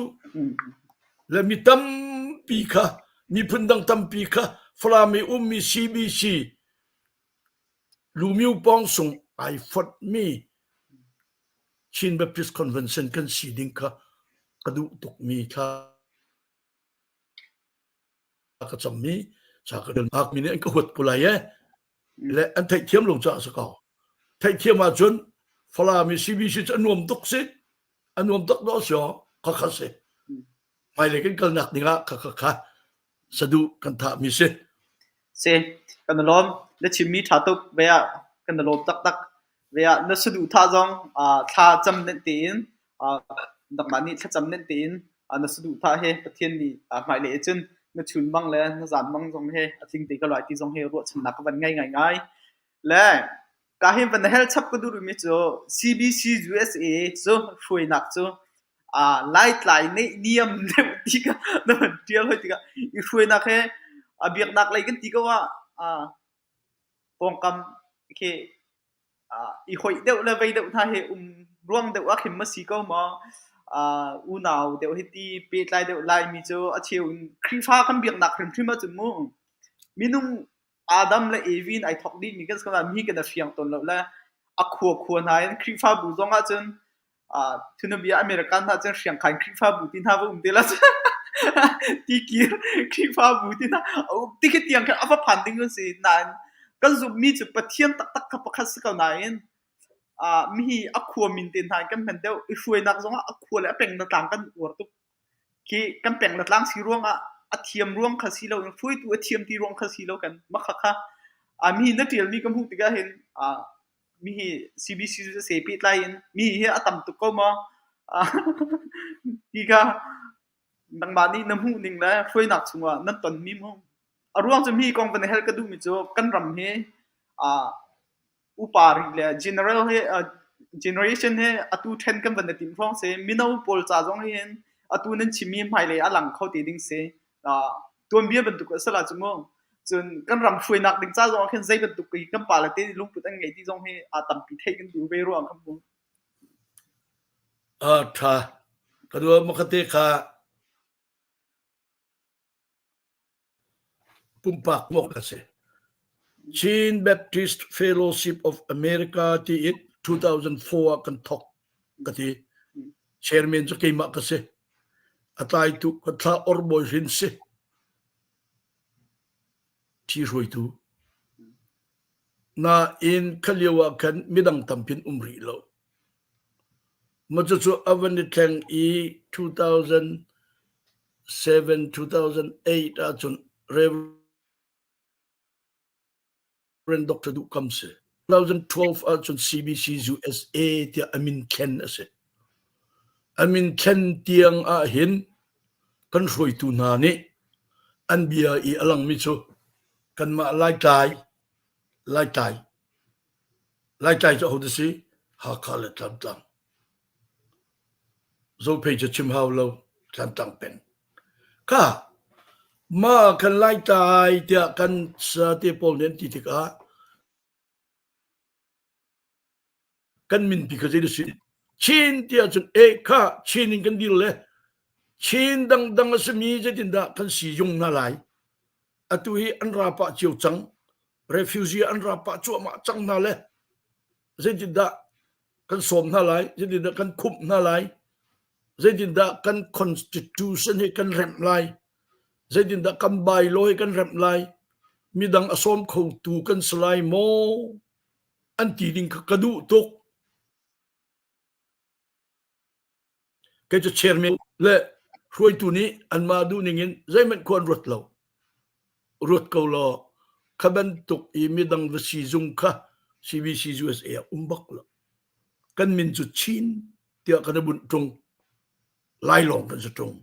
le mi tampi kha miphun dang tampi kha Falam i ummi CBC Lumio pawng sung ai fonhmi Chin Baptist Convention kan si ding kha ka duh tukmi thla ka cammi ca ka hak mi nih an ka huat ko lai e le an theihthiam lo caah si ko theihthiam ahcun Falam i CBC cu a nuam tuk si a nuam tuk dawh si kha kha si hmailei kan kalnak ding ah kha kha kha saduh kan thahmi si.
Si, kan i lawm. Na chimmi ṭha tuk ve ah kan i lawm taktak. Ve ah na saduhthah zong thla cam nenh tein nangmah nih thlacam nenh tein Na saduhthah he Pathian nih hmailei cun na chunmang le na zanmang zong he a tling te ko lai ti zong hi ruahchannak ka van ngei ngaingai. Le ka hin van hel chap ka duh rihmi cu CBC USA cu hruainak cu Laitlai neihniam deuh ti kha na van ṭial hoi tikah i hruainak he a biaknak lei kan ti ko ah pawngkam khi i hoih deuh le vei deuh hna hi um ruang deuh ah khin ma si ko maw? Unau deuh hi ti pehtlai deuh Laimi cu a cheu in Khrihfa kan biaknak hrimhrim ahcun mu minung Adam le Evi in ai thawk dihmi kan si ko nain mi kan i fiang tawn lo le a khua khua hna in Khrihfabu zong ahcun Thunabia American hna cun hriangkhan Khrihfabu ti hna va um te la tikir Khrihfabu ti hna ti khi tiang khin a va phan ding an si nain kan zumhmi cu Pathian taktak kha pakhat si ko nain mihi a khua min te hna in kan hman deuh i hruainak zongah a khua le a peng na tlang kan uar tuk khi kan peng na tlang si ruangah a thiam ruang kha si lo in hruaitu a thiam ti ruang kha si lo kan makha kha mi na ṭialmi ka hmuh tikah hin mi hi CBC cu se pehtlai in mi hi a tam tuk ko maw ti kha nangmah nih na hmuh ning le hruainak chungah nan tonmi mu a ruang cu mi kong van hel ka duhmi cu kan ram hi upa ri le general he generation he atu then kan van tim hrawng si mino pawl ca zong hi hin atu nan chimmi hmailei a lang kho te ding si tuanbia bantuk a si la cu mu. Cun kan ram hruainak ding ca zong ah khin zei bantuk hi kan pale te lungput an ngei ti zong hi a tampi theih kan duh ve ruang kan mu.
A tha. Ka dua makate kha pumpak mok a si. Chin Baptist Fellowship of America ti in 2004 ah kan thok ka ti. Chairman cu keimah ka si. A tlaitu ka thla or bawi hrin si. Thi hruaitu. Nain kha lio ah khan midang tampin um rih lo. Ma cucu a van i thleng i 2007 2008 ahcun Rev. Dr. Duh Kam si. 2012 ahcun CBC USA tiah a min thlen a si. A min thlen tiang ah hin kan hruaitu hna nih an bia i a langmi cu kanmah Laitlai, Laitlai, Laitlai cu ahodah si? Hakha le Tlantlang. Zophei cu chim hau lo, Tlantlang peng. Kha mah kan Laitlai tiah kan sate pawl nih an ti tikah kan minpi kha zei si? Chin tiah cun e kha Chin in kan dir le Chin dangdang a simi zeitindah kan si jung hna lai? Atu hi an ra pah cio cang. Refugee an ra pah cuahmah cang hna le zeitindah kan sawm hna lai? Zeitindah kan khumh hna lai? Zeitindah kan constitution hi kan remh lai? Zeitindah kan bylaw hi kan remh lai? Midang a sawm khotu kan si lai maw? An ti ding kha ka duh tuk. Kei cu chairman le hruaitu nih anmah duh ning in zeihmanh khua an ruat lo. Ruat ko law kha bantuk i midang va si zung kha CBC USA ah um bak lo. Kan min cu Chin tiah kan i bunh ṭung. Lai lawng kan si ṭung.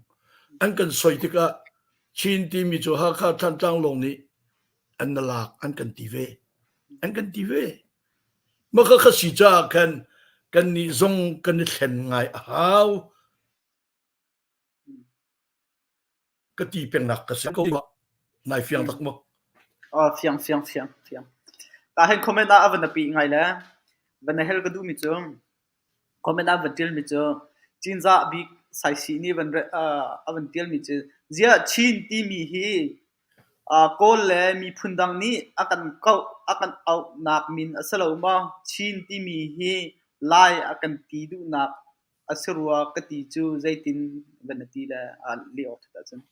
An kan soi tikah Chin timi cu Hakha Thantlang lawng nih an na lak an kan ti ve. An kan ti ve. Mah kha kha si caah khan kannih zong kan i thlen ngai a hau. Ka ti pengnak ka si ko. Nai fiang tak maw?
Oh, fiang, fiang, fiang, fiang. Ta hen comment ah a van api ngai le van hel ka duh mi cu comment ah van tial mi cu Cinzah bik Saisi nih van a van tial mi cu ziah Chin timi hi Kawl le miphun dang nih a kan kauh a kan auhnak min a si lo maw? Chin timi hi Lai a kan ti duhnak a si rua ka ti cu zeitin van na ti le leh awk ṭhat ahcun.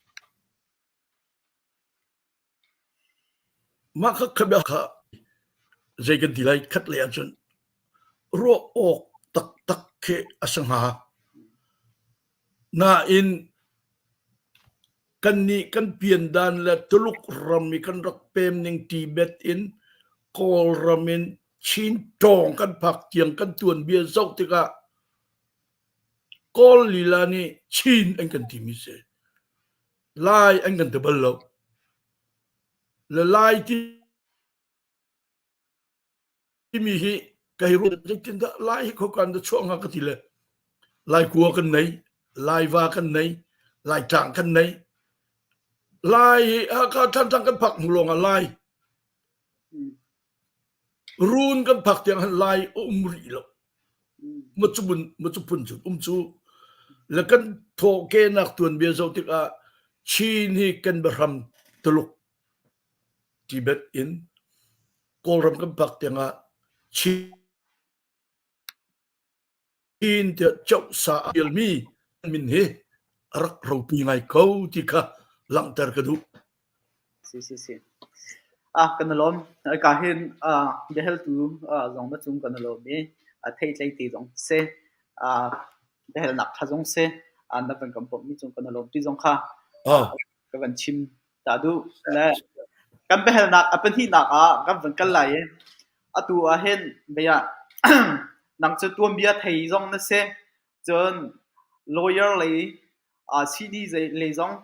Mah kha kha bia kha zei kan ti lai khat lei ahcun ruah awk taktak khi a si hnga. Nain kannih kan piandan le Tuluk ram i kan rak pem ning Tibet in Kawlram in Chin ṭawng kan phak tiang kan tuanbia zoh tikah. Kawl lila nih Chin an kan timi si. Lai an kan ti bal lo. Le Lai timi hi ka hei ruat zeitindah Lai hi khokan dah chuah hnga ka ti le Lai kua kan nei, Laiva kan nei, Laitlang kan nei. Lai hi Hakha Thantlang kan phak hnu lawng ah Lai Run kan phak tiang han Lai a um rih lo. Macu phun cun um cu le kan thawhkehnak tuanbia zoh tikah Chin hi kan biahram Tuluk Tibet in Kawlram kan phak tiangah Chin tiah Ciohsa a tialmi min hi a rak ropi ngai ko ti kha langhter ka duh.
Si si si. Ah kan i lawm. Ka hin ah biahaltu zong na cung kan i lawm i theitlei te zong si. Ah biahalnak ṭha zong si. Na van kan bawmhmi cung kan i lawm ti zong kha ka van chim ta duh. Le kan biahalnak a pahnihnak ah kan van kal lai i atu ah hin bia nang cu tuanbia thei zong na si. Cun lawyer lei CD lei zong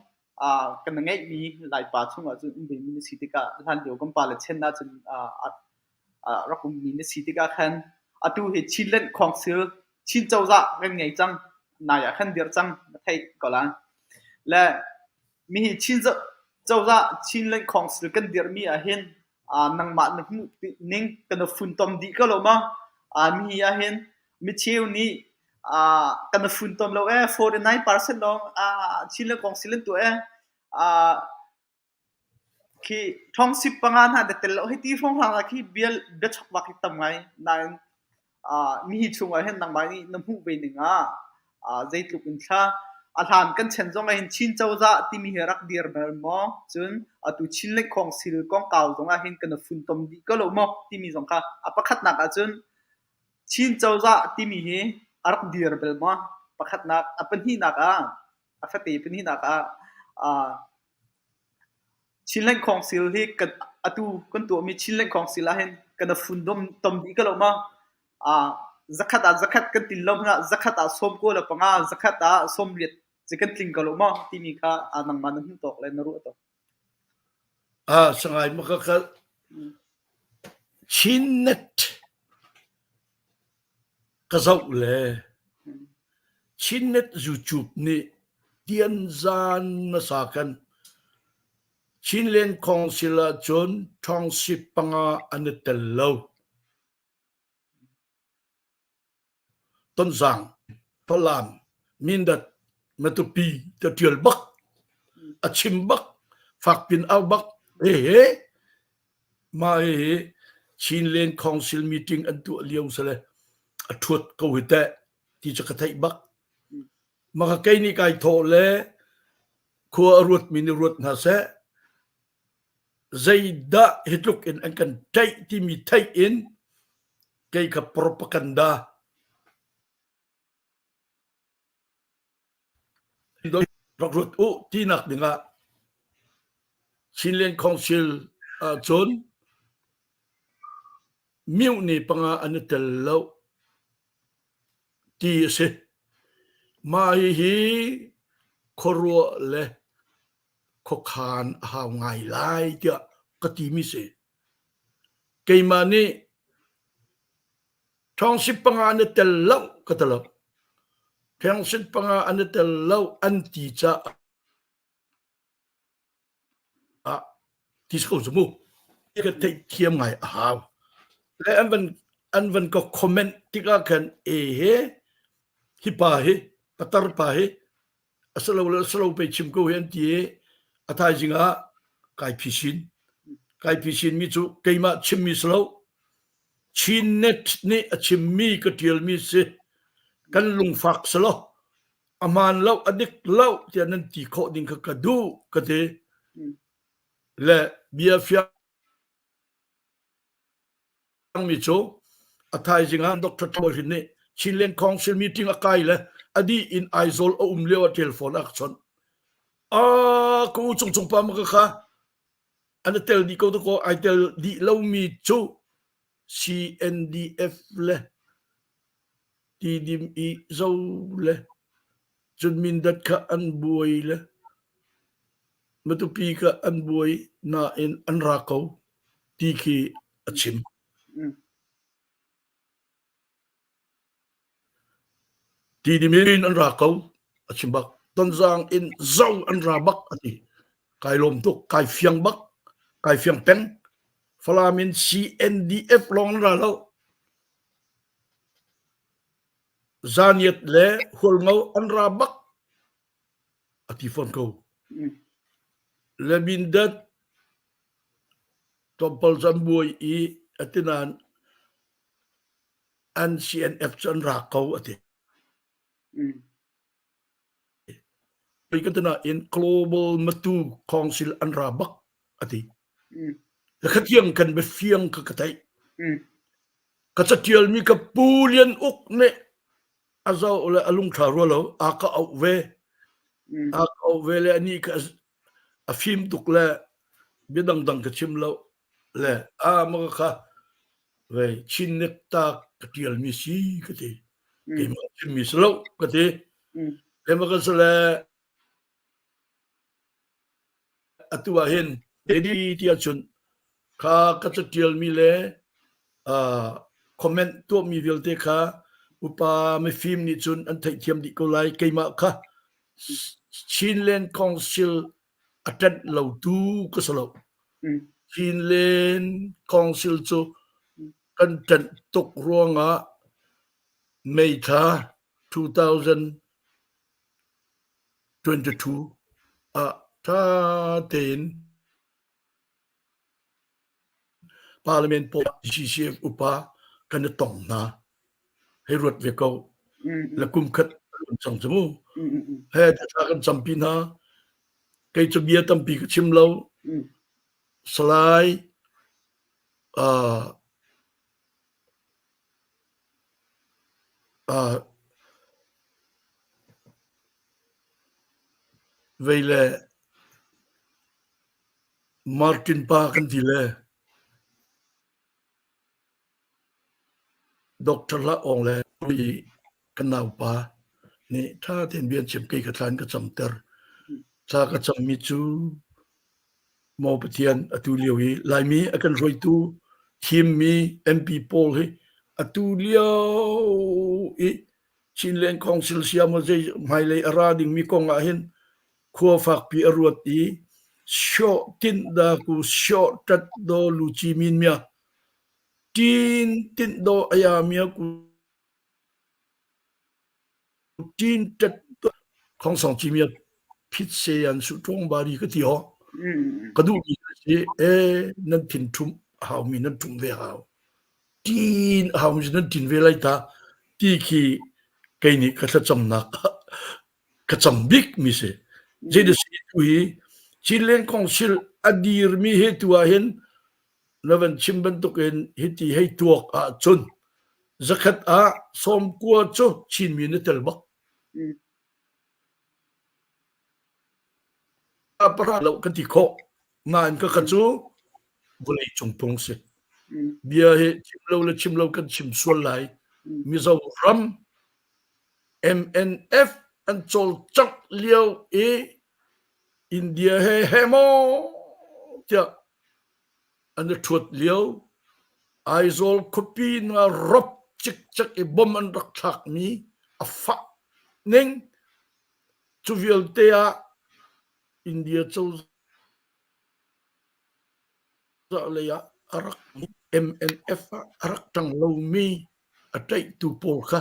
kan ngeihmi Laipa chungah cun um vemi na si tikah hlanlio kan pale chen ahcun rak ummi na si tikah khan atu hi Chinland Council Chin cozah kan ngei cang. Nai ah khan dirh cang na theih ko lai. Le mihi Chin cozah Chinland Council kan dirhmi ahhin nangmah na hmuh ning kan i funtom dih ko lo maw? Mihi ahhin micheu nih kan i funtom lo ee 49% lawng Chinland Council an tuah ee khi thawngsip panga hna da tel lo hei ti hrawnghrang ah khi bia biachokvak hi tam ngai nain mihi chungah hin nangmah nih na hmuh ve ning ah zeitluk in thla a hlan kan chen zong ah hin Chin cozah timi hi rak dir bal maw cun atu Chinland Council kongkau zong ah hin kan i funtom dih ko lo maw timi zong kha a pakhatnak ah cun Chin cozah timi hi a rak dir bal maw pakhatnak a pahnihnak ah a fate pahnihnak ah Chinland Council hi kan atu kan tuahmi Chinland Council ah hin kan i fundom tom dih ko lo maw? Zakhat ah zakhat kan tin lo hmanh ah zakhat ah 95, zakhat ah 80 ci kan tling ko lo maw timi kha nangmah na hmuh tawk le na ruah tawk.
Ah, sangai maka ka Chinnet Ka zoh le Chinnet YouTube nih tianzan hmasa kan Chinland Council ahcun ṭhawngsip panga an i tel lo. Tonzang, Falam, Mindat, Matupi ka ṭial bak, a chim bak, fakpin au bak, hehe. Mah hihi Chinland Council meeting an tuah lio sale a ṭhuat ko hi teh ti cu ka theih bak. Mah ka kei nih kai thawh le khua a ruatmi nih ruat hna seh. Zeidah hi tluk in an kan ṭaih timi theih in kei kha propaganda rak ruat u tinak dingah Chinland Council ahcun mihni panga an i tel lo ti a si. Mah hihi khuaruah le khuakhan a hau ngai lai tiah ka timi si. Keimah nih Ṭhawngsip panga an i tel lo ka ti lo. Ṭhengsip panga an i tel lo an ti caah ti si ko cu mu. Ka theihthiam ngai a hau. Le an van an van ka comment tikah khan e he hi pa hi patar pa hi a si lo le a si lo pei chim ko hi an ti i a thaizing ah kai phisin. Kai phisin mi cu keimah chimmi si lo. Chinnet nih a chimmi ka ṭialmi si. Kan lungfak si lo. A hmaan lo, a dik lo tiah nan ti khawh ding kha ka duh ka ti. Le bia fiang mi cu a thaizing ah Dr. Thaw Hrin nih Chinland Council meeting a kai le a dih in Aizawl a um lio ah telephone a ka chawnh. Ah, ka u cung cung pa ma ka kha an i tel dih ko dakaw ai tel dih lomi cu CNDF le Tidim i zo le. Cun Mindat kha an buai le Matupi kha an buai nain an ra ko ti khi a chim. Tidim in an ra ko a chim bak. Tonzang in zo an ra bak a ti. Kai lawm tuk, kai fiang bak, kai fiang peng. Falam in CNDF lawng an ra lo. Zaniat le Hualngo an ra bak a ti fawn ko. Le Mindat tlawmpal cu an buai i atinan an CNF cu an ra ko a ti. Pei kan in Global Matu Council an ra bak a ti. Khatiang kan biafiang ka ka theih. Ka catialmi ka Pu Lian Uk nih a zoh le a lungthla rua lo a ka auh ve. A ka auh ve le anih ka a fim tuk le bia dangdang ka chim lo le a ma ka ve Chin nek ta ka tialmi si ka ti. Keimah chimmi si lo ka ti. Keimah ka si le atu ah hin ti ahcun kha ka catialmi le comment tuahmi vialte kha upa mifim nih cun an theihthiam dih ko lai. Keimah kha Chinland Council a ṭanh lotu ka si lo. Chinland Council cu kan ṭanh tuk ruangah May thla 2022 ah ṭha tein Parliament pawl GCF upa kan i tong hna. Hei ruat ve ko. Le kum khat cang cu mu. He thla kan campi hna. Kei cu bia tampi ka chim lo. Salai uh, uh, vei le Martin pa kan ti le Doctor Hla Aung le kan naupa nih ṭha tein bia an chim kei ka thla in ka camter. Thla ka cammi cu Maw Pathian atu lio hi Laimi a kan hruaitu thimmi MP pawl hi atu lio i Chinland Council siam zei hmailei a ra dingmi kong ah hin khua fakpi a ruat i sio tin da ku sio tat do lu chi min mia tin tin do aya mia ku tin tat khong song chi mia phit se an su tong ba ri ka ti ho ka duh mi si e nan thin thum hau mi nan thum ve hau tin hau mi nan tin ve lai ta ti khi kei nih ka thlacamnak ka cam bik mi si. Zeidah si tu hi Chinland Council a dirmi he tu ah hin na van chim bantukin hiti hei tuak ahcun zakhat ah 90 cu Chinmi na tel bak. Para lo kan ti khawh. Nain ka ka cu vawlei cung phung si. Bia hi chim lo le chim lo kan chim sual lai. Mizoram MNF an cawlcangh lio i India he he maw tiah an i ṭhuat lio Aizawl khuapi na rop cikcek i bom an rak thlakmi a fah ning cu vialte ah India cozah lei ah a rak MNF ah a rak ṭang lomi a ṭaihtu pawl kha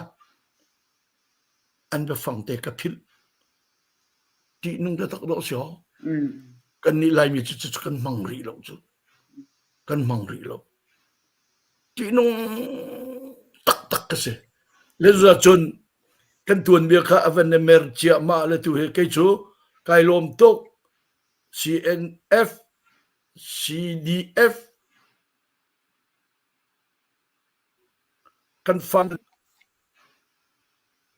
an biafang te ka philh. Ṭihnung taktak dawh si haw. Kannih Laimi cu cucu kan hmang rih lo cu. Kan hmang rih lo. Ṭihnung taktak ka si. Le cun kan tuanbia kha a van i mer ciahmah le tu hi kei cu kai lawm tuk. CNF, CDF, Kan fa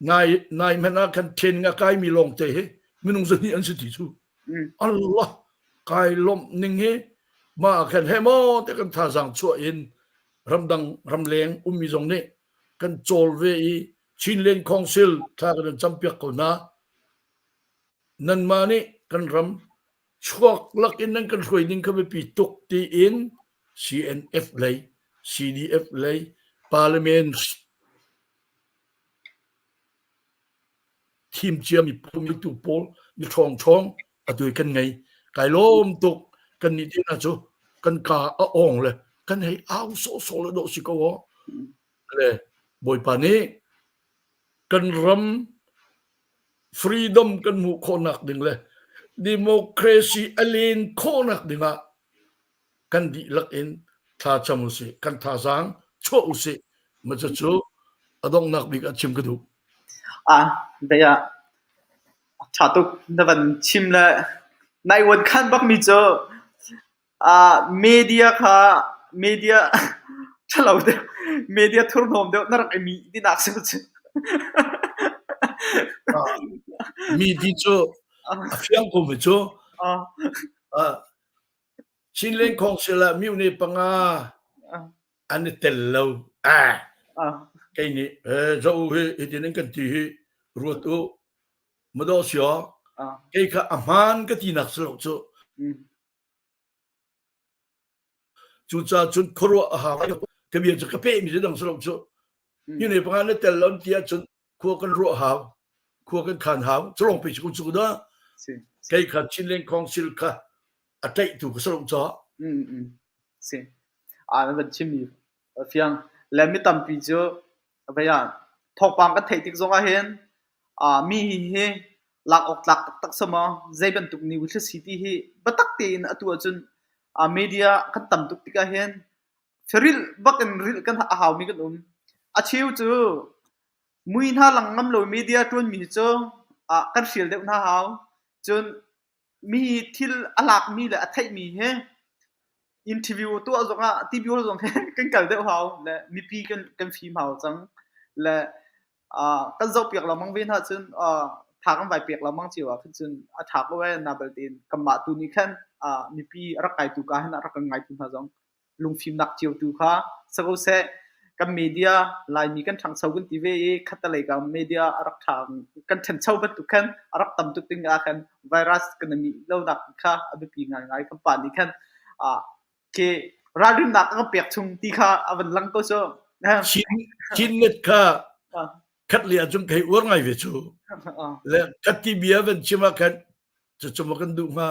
nai nai hmanh ah khan training a kaimi lawngte hi minung zahnih an si ti cu. Allah kai lawmh ning hi mah ah khan he maw te kan thazaang chuah in ramdang ramleng ummi zong nih kan cawl ve i Chinland Council thla kan in campiak ko hna. Nanmah nih kan ram chuak lakin nan kan hruai ding kha biapi tuk tiin CNF lei, CDF lei, Parliament thim ciami tu pawl mi ṭhawngṭhawng atu i kan ngei. Kai lawm tuk kan nih te hna cu kan ka a awng le kan hei au sawhsawh le dawh si ko aw. Le Bawipa nih kan ram freedom kan hmuh khawhnak ding le democracy a len khawhnak ding ah kan dihlak in thla cam usih, kan thazaang chuah usih. Ma cu a donghnak bik ah chim ka duh.
Ah, dei ah ṭha tuk na van chim le nai uan khan bakmi cu ah media kha media ṭhalo deuh media thurhnawm deuh na rak i mi tinak si cu.
Mi ti cu a fiang ko mi cu Chinland Council ah mine panga an i tel lo. Ah kei nih zo hi hitin an kan ti hi ruat u madaw sio kei kha a hmaan ka tinak si lo cu. Cucaah cun khuaruah a hau. Ka bia cu ka pehmi cu dang si lo cu. Hi ne panga na tel lo ti ahcun khua kan ruah hau, khua kan khan hau. Cu lawng pe cu cu dah. Kei kha Chinland Council kha a tlaihtu ka si lo caah.
Si. Ah na van chimmi fiang. Le mi tampi cu vei ah thawngpang kan theih tik zong ah hin mi hi lak awk tlak taktak si maw? Zei bantuk news si ti hi biatak tein atu ahcun media kan tam tuk tikah hin rilh bak in rilh kan a haumi kan um. A cheu cu mui hna lang ngam lo media ṭuanmi cu kan hrial deuh hna hau. Cun mi thil a lakmi le a theihmi hi interview tuah zongah tibiul zong hi kan kal deuh hau le mipi kan kan fim hau cang le kan zohpiak lengmang ve hna cun tha kan vai pek lengmang cio ah khan cun a ṭha ko ee na balte in kanmah tu nih khan mipi a rak kaitu ka hin a rak kan ngaitu hna zong lungfimnak cio tu kha si ko seh kan media Laimi kan ṭhangcho kan ti ve i khattelei ka media a rak ṭha kan ṭhancho bantuk khan a rak tam tuk ding ah khan virus kan i lonak kha a biapi ngaingai kan pa nih khan khi ralrinnak a kan pek chung ti kha a van lang ko cu.
Chin Chinnet kha khat le ahcun kei uar ngai ve cu. Le khat ti bia van chim ah khan cucu maw kan duh hnga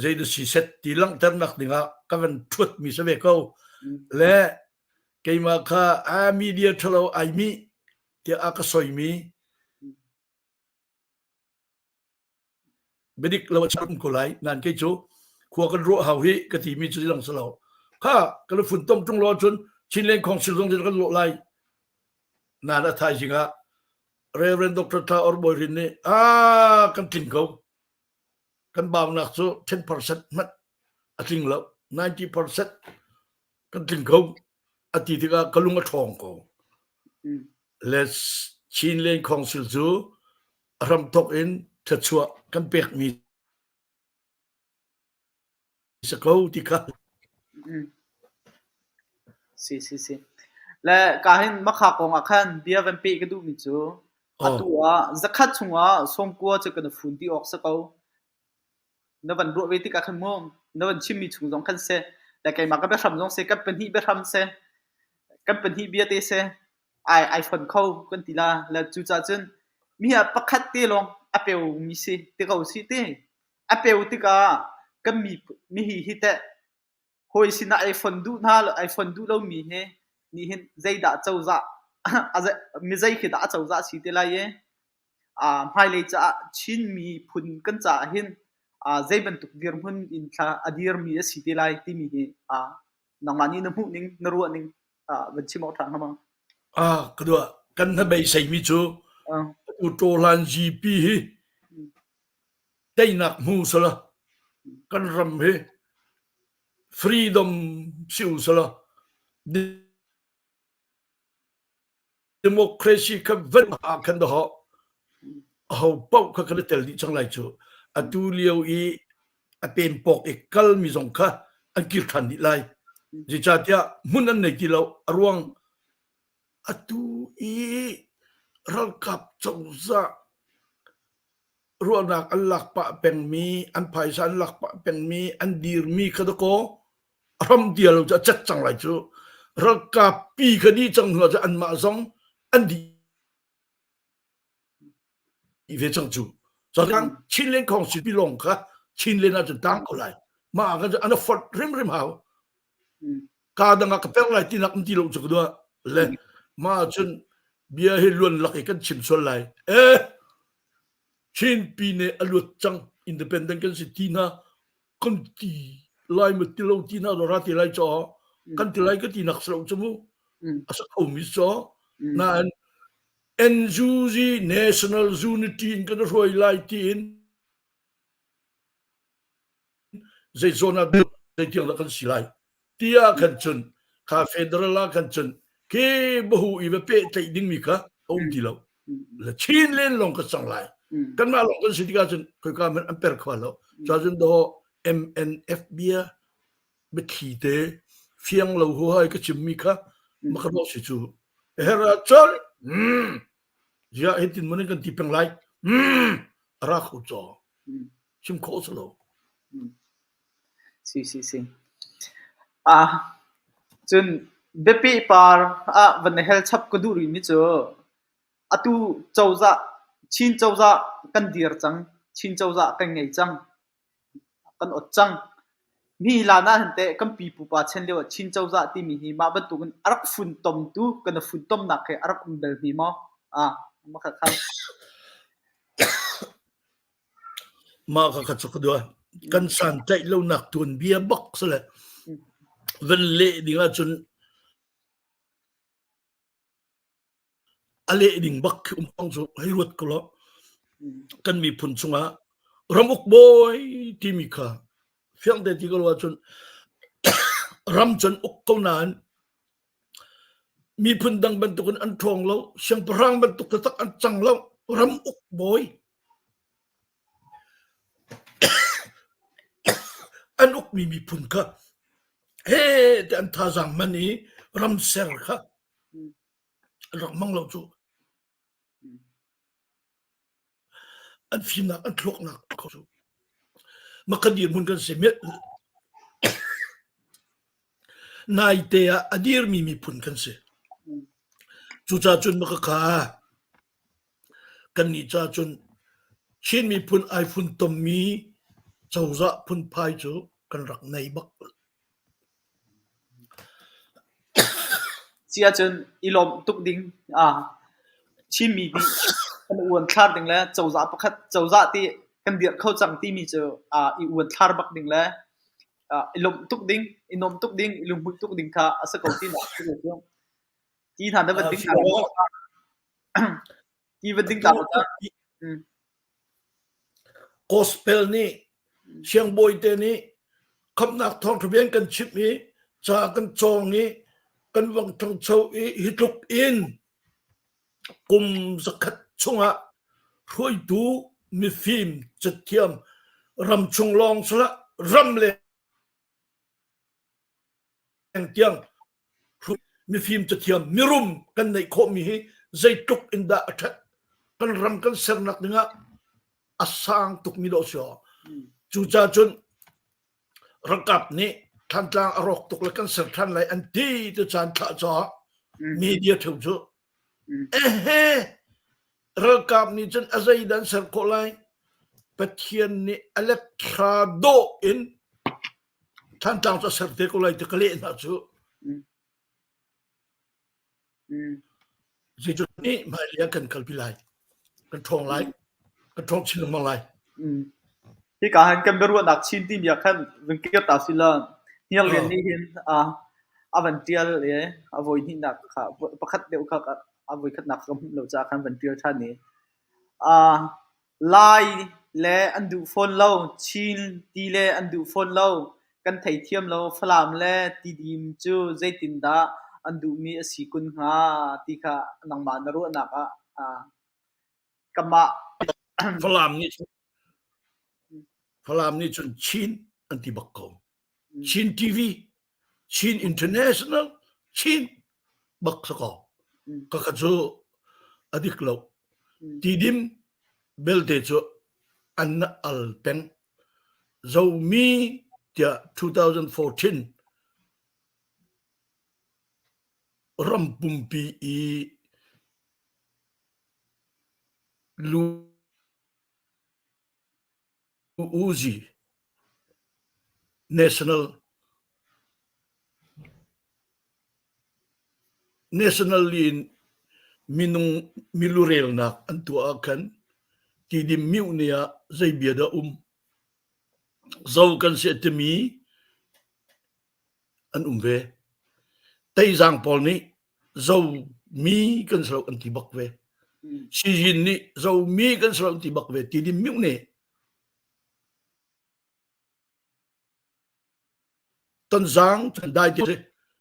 zei dah si set ti langhternak dingah ka van ṭhuat mi si ve ko. Le keimah kha a media ṭhalo ai mi tiah a ka soimi biadik lo a chim ko lai nan kei cu khua kan ruah hau hi ka timi cu lang si lo kha kan fun tom ṭung lo cun Chinland Council zong kan lawh lai nan a thaizing ah Reverend Dr. Tha Or Bawi Rin nih a kan tling ko kan baunak cu 10% hmanh a tling lo 90% kan tling ko a ti tikah ka lung a ṭhawng ko le Chinland Council cu a hramthawk in thluachuah kan pekmi si ko ti kha.
Si si si. Le ka hin makha kong ah khan bia van peh ka duhmi cu atu ah zakhat chungah sawmkua cu kan fun ti awk si ko. Na van ruah ve tikah khan mu na van chimmi chung zong khan seh le keimah ka biahram zong seh kan pahnih biahram seh kan pahnih bia te seh ai ai fon kho kan ti la le cucaah cun mi ah pakhat te lawng a peu mi si ti ko si ti a peu tikah kan mi mi hi hi teh hawi sinah ai fon duh hna ai fon duh lo mi hi nih hin zeidah cozah mi zei khi dah a cozah si te lai i hmailei caah Chin miphun kan caah hin zei bantuk dirhmun in thla a dirmi a si te lai timi hi nangmah nih na hmuh ning na ruah ning van chim awk ṭha hnga ma?
Ah, ka dua kan hnabeisei mi cu atu Ṭawhlan GP hi teinak hmu sala kan ram hi freedom si u sala democracy kha van ah khan dah aho paoh kha kan i tel dih cang lai cu atu lio i a pempawk i kal mi zong kha an kir ṭhan dih lai zeicahtiah hmun an nei ti lo a ruang atu i ralkap cozah. ruahnak an lak pah pengmi, an phaisa an lak pah pengmi, an dirmi kha dakaw a hram tia lo cu a cat cang lai cu. Ralkap pi kha dih cang hnu ahcun anmah zong an dih ve cang cu. Cun Chinland Council pi lawng kha Chinland ahcun tang ko lai. Mah ah khan an a fonh hrimhrim hau. Ka dang ah ka per lai tinak um ti lo cu ka duah. Le mah ahcun bia hi luan lak i kan chim sual lai. Eh Chin pine a luat cang independent kan si ti hna kan ti lai ma ti lo ti hna ra ti lai cho kan ti lai ka ti nak slo chu mu a sa kho mi cho nain NUG National Unity in kan hruai lai tiin zei zawn ah zei tiang dah kan si lai tiah khan cun kha federal ah khan cun ke bahu i va pehtlaih dingmi kha a um ti lo le Chin len lawng ka cang lai kanmah lawng kan si tikah cun khoika hmanh an per kho lo cun do MNF bia biathli te fiang lo hu hai ka chimmi kha maka si cu hera chol zia hitin mun kan ti peng lai ara kho chaw Chim khawh si lo.
Si si si. Ah, cun biapi par ah van hel chap ka duh rih mi cu atu cozah Chin cozah kan dir cang. Chin cozah kan ngei cang. Kan ot cang. Mi hlan ah hin teh kan pipu pa chan lio ah Chin cozah timi hi mah bantukin a rak funtomtu kan i funtomnak he a rak um bal hme maw? Ah, mah kha kha.
Mah kha ka cu ka dua. Kan santlaih lonak tuanbia bak si le van leh ding ahcun a leh ding bak khi um kong cu hei ruat ko law kan miphun chungah ramuk bawi timi kha fiang te ti ko lo ahcun ram cun uk ko nain Miphun dang bantukin an ṭhawng lo, siangpahrang bantuk taktak an cang lo, ram uk bawi. An ukmi miphun kha he te an thazaang man i ram ser kha an rak hmang lo cu. An fimnak an thluaknak kho cu. Maka dirhmun kan si. Naite ah a dirmi miphun kan si. Cucaah cun maka kha kannih ca cun Chin miphun ai funtommi cozah phunphai cu kan rak nei bak.
Si ahcun i lawmh tuk ding ah Chinmi nih kan uanthlar ding le cozah pakhat cozah ti kan dirh kho cang timi cu ah i uanthlar bak ding le ah i lawmh tuk ding, i nuamh tuk ding, i lunghmuih tuk ding kha a si ko tinak a si ko. Ti hna na van ding ta Ti van ding ta
Gospel nih siangbawi te nih khamhnak thawngṭha bia kan chimh i ca kan cawng i kan vang ṭhangcho i hi tluk in kum zakhat chungah hruaitu mifim cathiam ramchung lawng sihlah ram leng tiang mifim cathiam mirum kan neih khawhmi hi zeitluk in dah a ṭhat kan ram kan sernak dingah a sang tukmi dawh si aw cucaah cun ralkap nih Thantlang a rawk tuk le kan ser ṭhan lai an ti ti caan thlah caah media theu cu ehe ralkap nih cun a zeidah an ser khawh lai Pathian nih a let thra dawh in Thantlang cu a ser te ko lai ti ka leh hna cu. Zeicun nih hmailei ah kan kalpi lai. Kan ṭhawng lai. Kan ṭhawng chin lengmang lai.
Hika han kan biaruahnak chin timi ah khan vun kir ta si law Hniarlian nih hin a van ṭial i a voi hnihnak kha pakhat deuh kha a voi khatnak ka hmuh lo caah khan van ṭial ṭhan i Lai le an duh fawn lo, Chin ti le an duh fawn lo. Kan theithiam lo. Falam le Tidim cu zeitindah an duhmi a si kun hnga ti kha nangmah na ruahnak ah kanmah
Falam nih Falam nih cun Chin an ti bak ko. Chin TV, Chin International, Chin bak sa ko. Ka kha cu a dik lo. Tidim belte cu. An al peng. Zomi tiah 2014 ram pumpi i lu Uzi National National in minung milurelnak an tuah ah khan Tidim mihne ah zei bia dah um? Zo kan si a timi an um ve. Teizang pawl nih Zomi kan si lo an ti bak ve. Sizin nih Zomi kan si lo an ti bak ve. Tidim mihne Tonzang dai ti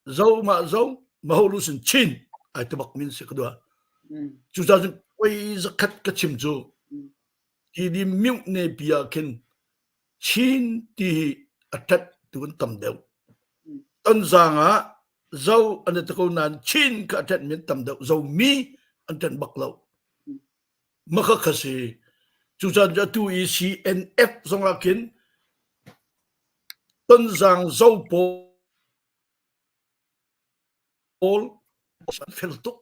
zo ma zo ma ho lu sin chin ai te bak min si ka dua. Cucaah cun poi zakhat ka chim cu ti di miu ne pi ah khin Chin ti hi a ṭhat tu an tam deuh. Tonzang ah zo an i ko nain Chin kha a ṭhat mi an tam deuh. Zo mi an ṭanh bak lo. Maka kha si. Cucaah atu i CNF zong ah khin Tonzang zo pawl an fel tuk.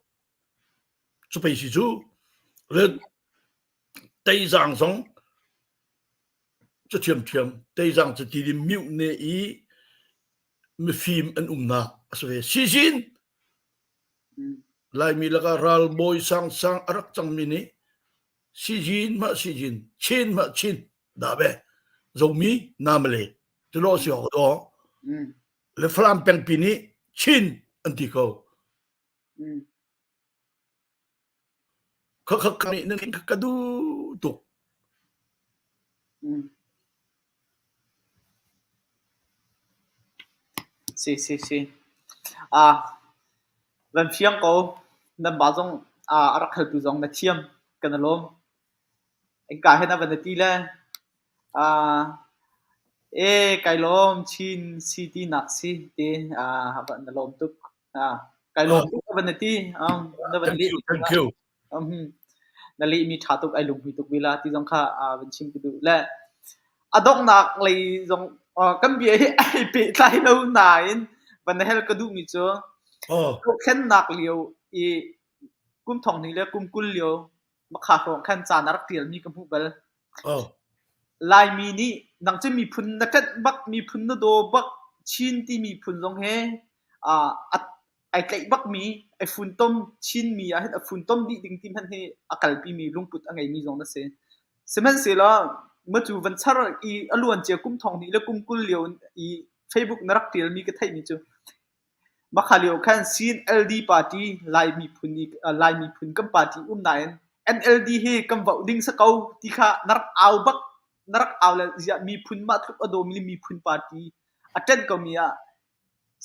Cu pei si cu. Le Teizang zong cu ṭhiamṭhiam. Teizang cu ti mioh ne i mifim an umnak a si ve. Sizin Laimi lakah ralbawi sangsang a rak cangmi nih sizin mah sizin, chin mah chin dah be zomi namale tilo si awk do le Falam pengpi nih chin an ti ko. Kha kha nih nan ka duh tuk.
Si si si. Ah, van fiang ko. Nan ba zong ah a rak haltu zong na thiam. Kan i lawm. Ka hin a van ti le ah e kai lawm Chin City nak si ti ah na lawm tuk. Ah, kai lawm tuk na van ti. Um, na van
Thank you, thank you.
Um, na lehmi ṭha tuk ai lunghmui tuk vila ti zong kha uh, van chim ka duh. Le a donghnak lei zong uh, kan bia hi ai pehtlai lo nain van na hel ka duhmi cu
Oh.
dohthlennak lio i kum thong hnih le kum 20 lio makha hrawng khan ca na rak ṭialmi ka hmuh bal.
Oh.
Laimi nih nang cu miphun na ṭanh bak, miphun na daw bak, Chin ti miphun zong he uh, ai tlaih bakmi, ai funtom Chinmi ah hin a funtom dih ding ti hmanh hi a kalpimi lungput a ngeimi zong na si. Sihmanhsehlaw macu van char i a luancia kum thong hnih le kum 20 lio i Facebook na rak ṭialmi ka theihmi cu Makha lio khan CNLD party Lai miphun i Lai miphun kan party um nain NLD hi kan voh ding si ko ti kha na rak au bak na rak au le ziah miphun mah tluk a dawmi le miphun party a ṭanh komi ah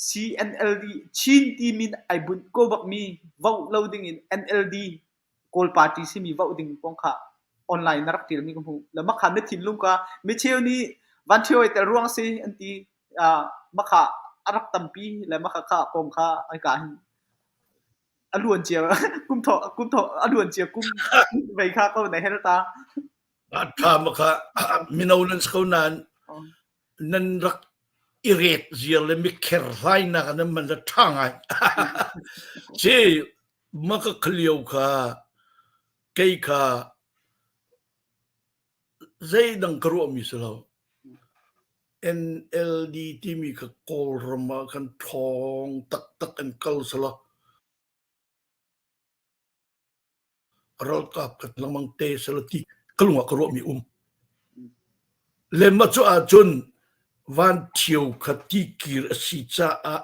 CNLD Chin ti min ai bunh ko bakmi voh lo ding in NLD Kawl party simi voh ding kong kha online na rak ṭialmi ka hmuh. Le makha na thinlung ka micheu nih van ṭhio ai tel ruang si an ti. Uh, makha a rak tampi le makha kha kong kha ai ka hin a luan cia kum tho kum tho a luan cia kum vei kha ko na hel ta.
A tha makha mino nan si ko nain nan rak i ret ziar le mikher hlainak nan man la ṭha ngai. Ci maka khalio kha kei kha zeidang ka ruahmi si lo. NLD timi kha Kawlram ah khan ṭhawng taktak in kal selaw ralkap ka lengmang te selaw ti ka lung ah ka ruahmi um. Le mah cu ahcun van ṭhio kha tikir a si caah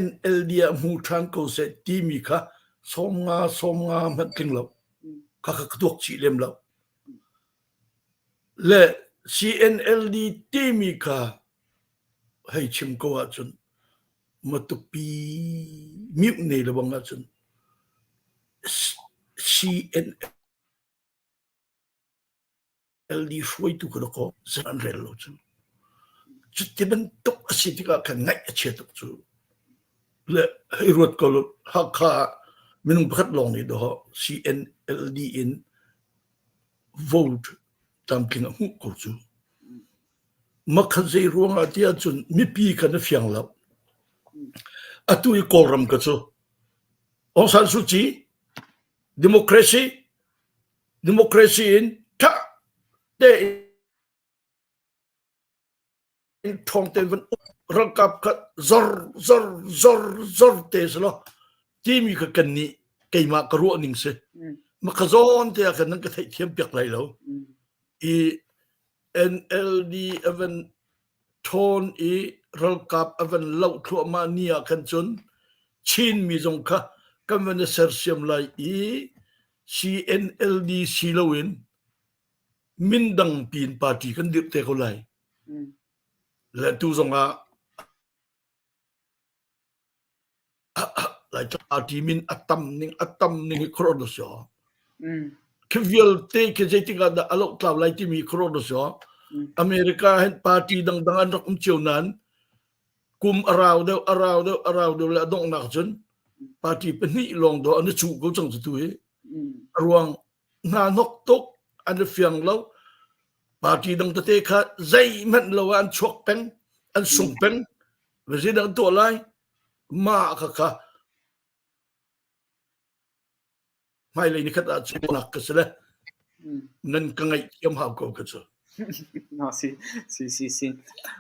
NLD ah hmu ṭhan ko seh timi kha 50 50 hmanh tling lo. Kha kha ka tuak chih lem lo. Le CNLD timi kha hei chim ko ahcun Matupi mioh ne lebang ahcun CNLD hruaitu kha dakaw zei an rel lo cu. Cuti bantuk a si tikah khan ngaih a chia tuk cu. Le hei ruat ko Hakha ah minung pakhat lawng nih dawh CNLD in vote. Tlamtling a hmuh ko cu. Makhat zei ruangah ti ahcun mipi kan i fiang lo. Atu i Kawlram ka cu Aung San Suu Kyi democracy democracy in ṭha tein ṭhawng tein van ralkap kha zor zor zor zor te si law timi kha kan nih keimah ka ruah ning si. Maka zawn te ah khan nan ka theihthiam piak lai lo. I NLD a van ṭhawn i ralkap a van loh thluahmah ni ah khan cun Chinmi zong kha kan van i sersiam lai i CNLD si loin min dang piin party kan dirh te ko lai. Le tu zong ah Laitlang party min a tam ning a tam ning hi khuaruah na si Khi vialte khi zeitik ah dah a lohtlau lai timi khuaruah na si America hin party dangdang an rak um cio nain kum a rau deuh a rau deuh a rau deuh le a donghnak cun party pahnih lawng dawh an i cuh ko cang cu tu hi. A ruang hna hnok tuk an i fiang lo. Party dang tete kha zeihmanh lo ah an chuak peng an sung peng. Zeidah an tuah lai? Mah kha kha hmailei nikhat ah cun ka si le nan ka ngaihthiam hau ko ka cu.
No, si, si, si, si.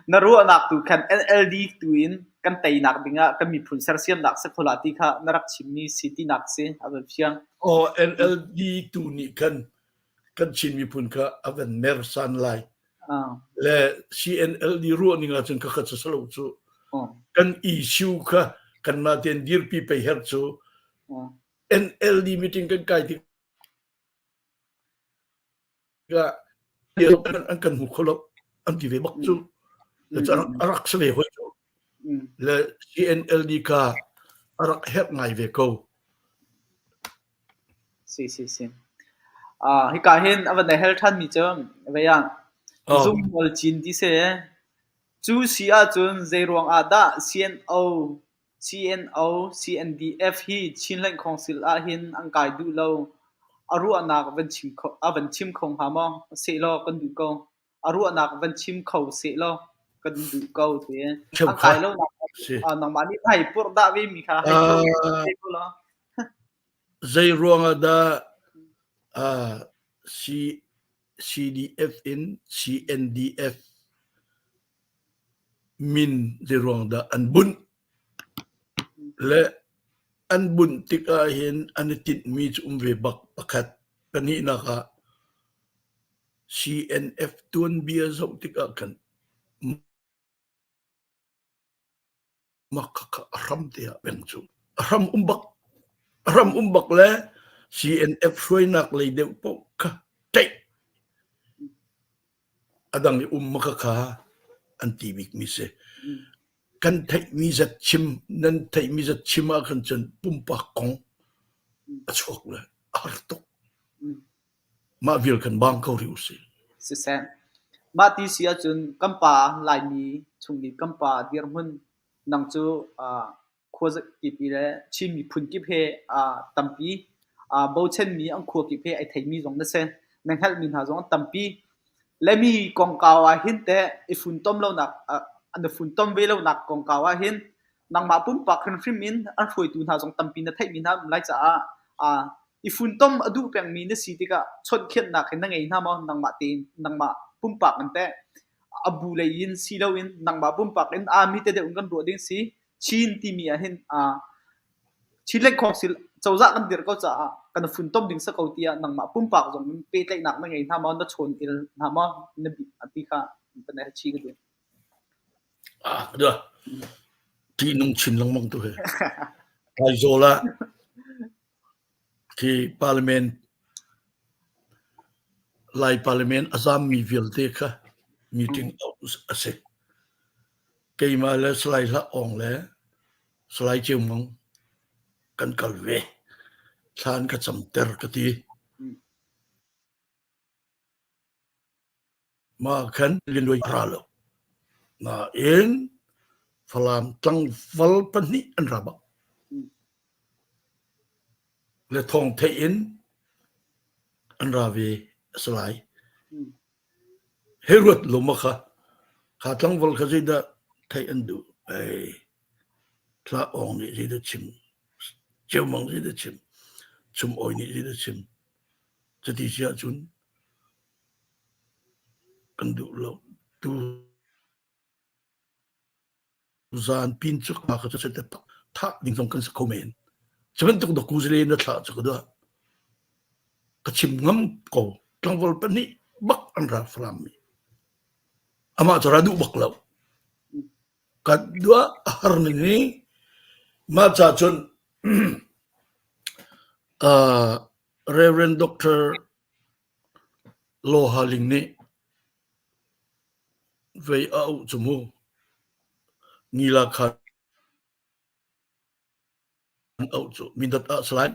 Na ruahnak tu khan NLD tu in kan teinak dingah kan miphun sersiamnak si khola ti kha na rak chimmi si tinak si a van fiang.
Oh, NLD tu nih khan kan Chin miphun kha a van mersan lai. Le CNLD ruah ning ahcun ka kha salo cu. Kan issue kha kanmah tein dirpi pei her cu. NLD meeting kan kai tik an kan hmu kho lo an ti ve bak cu. A rak si ve hoi cu. Le CNLD kha a rak herh ngai ve ko.
Si si si. Hika hin a van i hel ṭhanmi cu vei ah zungmual cin ti si. Cu si ahcun zeiruang ah dah CNO, CNO, CNDF hi Chinland Council ah hin an kai duh lo? A ruahnak van chim kho, a van chim kho hnga maw? Sehlaw kan duh ko. A ruahnak van chim kho sehlaw kan duh ko ti. An kai lonak nangmah nih hei purh dah ve mi kha hei purh law.
Zei ruangah dah CDF in CNDF min zei ruang dah an bunh le an bunh tik ahhin an i tinhmi cu um ve bak pakhat pahnihnak ah CNF tuanbia zoh tikah khan Mah khakha a hram te ah peng cu. A hram um bak. A hram um bak le CNF hruainak lei deuh paoh kha ṭeih. A dang i um ma kha an ti bikmi si. Kan theihmi zat chim, nan theihmi zat chim ah khan cun pumpak kong a chuak le a har tuk. Mah vial kan bang ko rih usih.
Siseh, mah ti si ahcun kan pa Laimi chung i kan pa dirhmun nang cu khua kip i le Chin miphun kip he tampi bochanmi an khua kip he ai theimi zong na si. Na hngalhmi hna zong an tampi. Le mi kongkau ah hin teh i funtom lonak na funtom ve lonak kongkau ah hin nangmah pumpak hrimhrim in an hruaitu hna zong tampi na theihmi hna um lai caah i funtom a duh pengmi na si tikah chawnhkhianhnak hi na ngei hna maw? Nangmah tein nangmah pumpak in teh a bu lei in si loin nangmah pumpak in aa mi te deuh in kan ruah ding si. Chin timi ah hin Chin Lake Council cozah kan dirh ko caah kan funtom ding si ko tiah nangmah pumpak zong in pehtlaihnak na ngei hna maw? Na chawn il hna maw? Na bi ti kha kan chi ka duh.
Ah, dah. Ṭihnung chin lengmang tu hi. Aizawl ah khi parliament Lai parliament a zammi vialte kha meeting a si. Keimah le Salai Hlah Awng le Salai Ceu Mang kan kal ve. Thla an ka camter ka ti. Mah khan Lianluai a ra lo. Nain Falam tlangval pahnih an ra bak. Le thawng theih in an ra ve a si lai. Hei ruat lo ma kha kha tlangval kha zeidah theih an duh? Ei Thla Awng nih zeidah chim? Ceu Mang zeidah chim? Chum Awi nih zeidah chim? Cuti si ahcun kan duh lo. Tu zan pin cu ka kha cu te thah ding zong kan si kho men. Cu bantuk dawku zile na thlah cu ka duh. Ka chim ngam ko. Tlangval pahnih bak an ra Falam mi. Amah cu ra duh bak lo. Kan duah a har ning hi mah ca cun uh, Reverend Dr. Law Ha Ling nih vei a auh cu mu. Ngila khan auh cu mindat ah salai.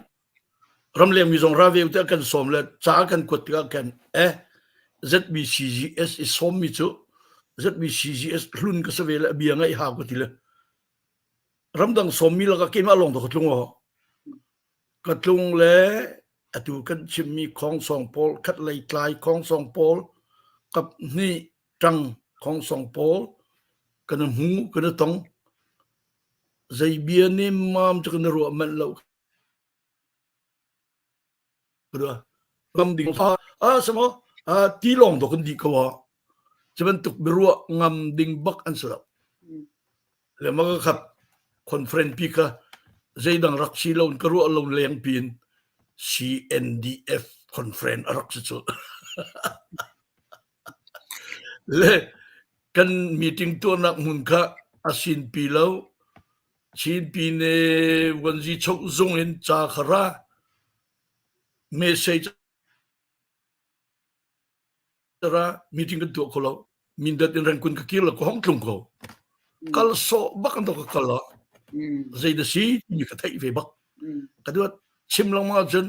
Ramleng mi zong ra ve tiah kan sawm le ca kan kuat tikah kan eh ZBCGS i sawm mi cu ZBCGS hlun ka si ve le bia ngaih hau ka ti le ramdang sawm mi lakah keimah lawng to ka tlung aw ka tlung le atu kan chimmi khongsong pawl khat lei tlai khongsong pawl kap hnih ṭang khongsong pawl kan hmu kan tong zei bia nemmam cu kan ruah manh lo ram ding a samo ti lawng to kan di ko ah cu bantuk biaruah ngam ding bak an si lo le ma ka khat conference pi kha zeidang rak si lo ka ruah lo leng pin CNDF conference a rak si cu le kan meeting tuahnak hmun kha a sin pi lo Chin Pine Vuanzi chok zung in ca kha ra message ra meeting kan tuah kho lo mindat in rangkun ka kir la ko hong tlung ko kal so bak an to ka kal la zei da si timi ka theih ve bak ka duat chim lengmang ahcun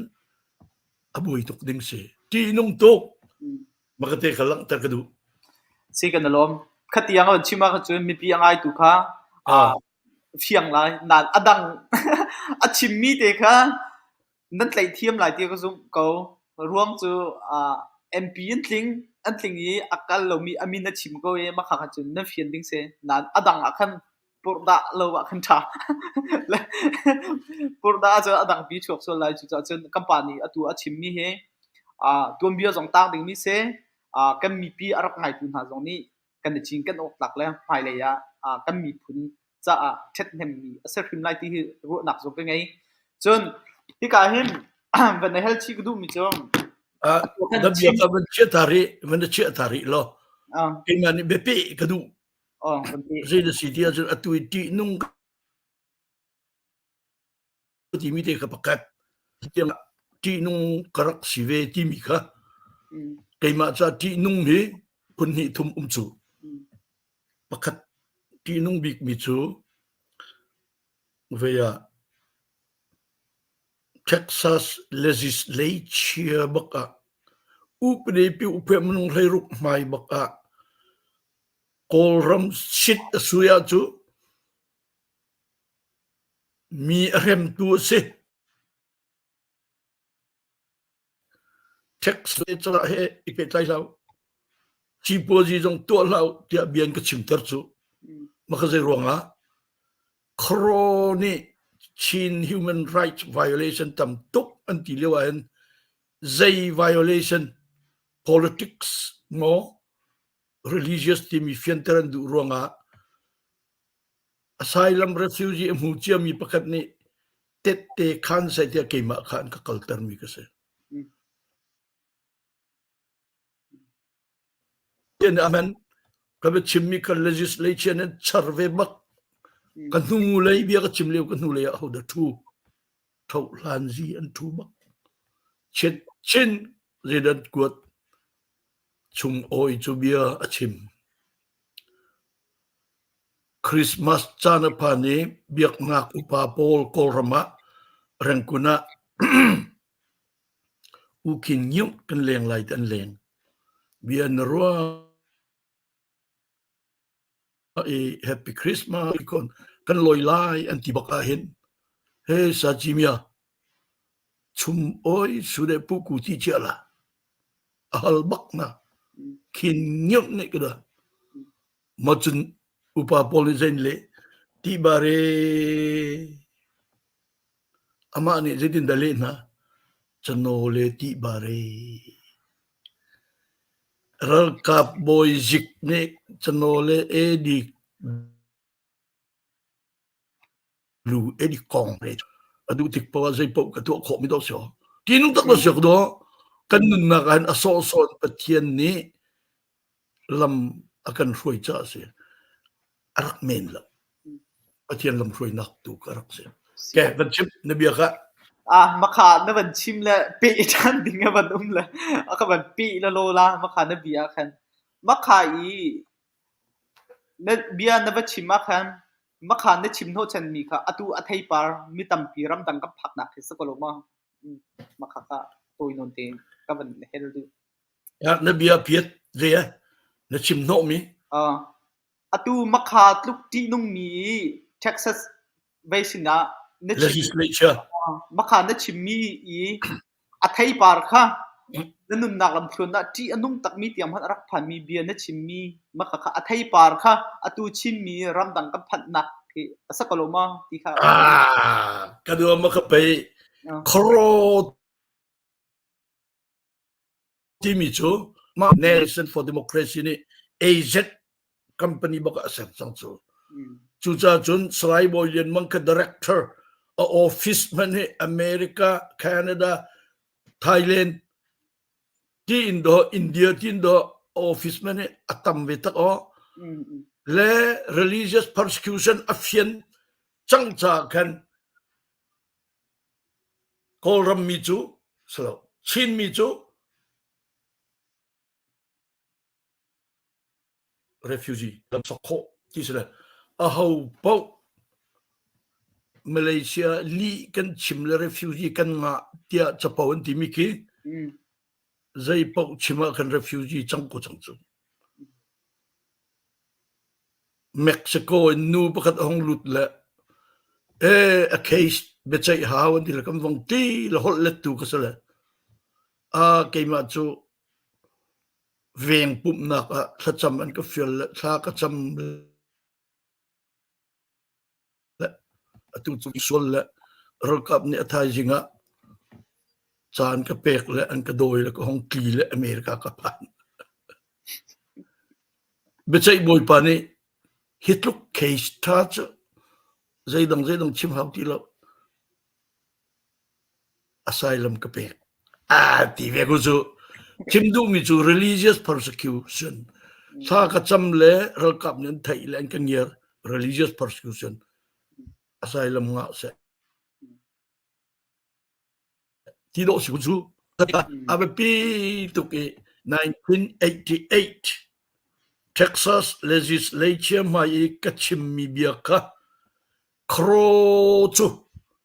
a buai tuk ding si ti nung tuk makate ka langhter ka duh
Si kan i lawm. Khatiang a chim ah cun mipi a ngaitu kha fiang lai. Nain a dang a chimmi te kha nan tlaih thiam lai ti ka zumh ko. Ruang cu MP an tling an tling i a kal lomi a min a chim ko i mah kha cun nan fian ding si. Nain a dang ah khan purhdah lo ah khan ṭha. Purhdah ahcun a dangpi chuak sual lai. Cucaah cun kan pa nih atu a chimmi hi tuanbia zong taang dingmi si. Kan mipi a rak ngaitu hna zong nih kan i cinken awk tlak le hmailei ah kan miphun caah ṭhathnemmi a si hrim lai ti hi ruahnak zong ka ngei. Cun hika hin van i hal chih ka duhmi cu
Na bia ka van chiah ta rih, van chiah ta rih law. Keimah nih biapi ka duh. Zei na si ti ahcun atu i ṭihnung timi te kha pakhat tiang ṭihnung ka rak si ve timi kha keimah ca ṭihnung hi phun hnih thum um cu. Pakhat ṭihnung bikmi cu vei ah Texas legislature bak ah upadi pi uphe minung hleiruk hmai bak ah Kawlram sit a sui ah cu mi a hremtu a si. Tax le cozah he i pehtlai hlah u. Sipuazi zong tuah hlah u tiah bia an ka chimter cu. Mah kha zei ruangah CHRO nih Chin human rights violation tam tuk an ti lio ahhin zei violation politics maw religious timi fianter an duh ruangah asylum refugee a hmu ciami pakhat nih tette khan sai tiah keimah kha an ka kaltermi ka si. Tian amen ka bia chimmi ka legislature nih char ve bak ka hnu lei bia ka chim lio ka hnu lei ah hoda thu tho hlan zi an thu bak chin chin zedan kuat chung oi cu bia a chim Christmas caan a phan i biaknak upa pawl Kawlram ah Rangoon ah U Khin Nyunt kan leng lai ti an leng. Bia na ruah i Happy Christmas kan lawi lai an ti bak ahhin he Sajimia chum oi sude pu ku ti chia la a hal bak na. Khin ngiuh nih ka da. Ma cun upa pawl nih zein le ti bare amah nih zeitin dah leh hna cano le ti bare ralkap bawi zik nih cano le AD lu edi kong re a duh tik poah zei paoh ka tuah khawh mi dawh si ti nung tak lo siak do kan nunnak ah hin a sawhsawh Pathian nih lam a kan hruai caah a si a rak men lo Pathian lam hruainak tu ka rak si ke van chim na bia kha
Ah makha na van chim le pe ṭhan ding a van um le a ka van pe la lo la makha na bia khan makha i na bia na va chim ah khan makha na chim hnawhchanmi kha atu a theipar mi tampi ramdang kan phaknak khi si ko lo maw? Makha kha tawi nawn tein ka van hel duh.
Na bia piat zei a na chim hnawhmi?
Atu makha tluk ṭihnungmi i Texas vei sinah na chim
Legislature.
Makha na chimmi i a theipar kha na nunnak lamthluan ah ṭih a nung takmi tiang hmanh a rak phanmi bia na chimmi makha kha a theipar kha atu Chinmi ramdang kan phanhnak khi a si ko lo maw ti kha.
Ah, ka dua ma ka pei khoro timi cu mah Nation for Democracy nih AZ company bak ah a ser cang cu. Cucaah cun Salai Bawi Lian Mang kha director a office hmanh hi America, Canada, Thailand tiin do India tiin do office hmanh hi a tam ve tak aw. Le religious persecution a fian cang caah khan Kawlram mi cu silo Chin mi cu refugee lam sok khawh ti si le aho paoh Malaysia lih kan chim le refugee kan ngah tiah capo an timi khi zei paoh chim ah kan refugee cang ko cang cu. Mexico in nu pakhat a hung lut le ee a case biaceih hau an ti le kan vong ti le holh lettu ka si le a keimah cu veng pumhnak ah thlacam an ka fial le thla ka cam le atu cu sual le ralkap nih a thaizing ah caan ka pek le an ka dawi le ka hong tli le America ka phan. Biaceih bawipa nih hi tluk case ṭha cu zeidang zeidang chim hau ti lo. Asylum ka pek. Ah ti ve ko cu. Chim duhmi cu religious persecution. Thla ka cam le ralkap nih an theih le an ka ngiar religious persecution. Asylum ngah seh. Ti dawh si cu. A biapi tuk i 1988 Texas legislature hmai i ka chimmi bia kha CRO cu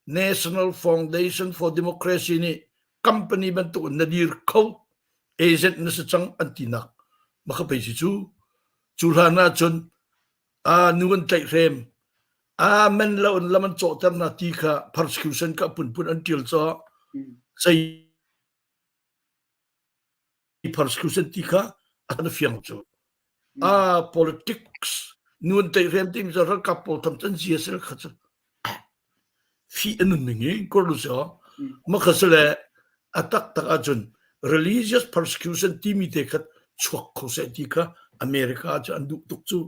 National Foundation for Democracy nih company bantuk in na dir kho agent na si cang an tinak maka pei si cu cu hlan ahcun a nu an tlaihhrem a men lo in lam an cawhter na ti kha persecution ka punpun an tial caw sei persecution ti kha an fiang cu a politics nu an tlaihhrem ti mi ralkap pawl tham chan zia sel kha cu fi an nun ning i korlu si ma kha sile a taktak ahcun religious persecution timi te kha chuak kho seh ti kha America cu an duh tuk cu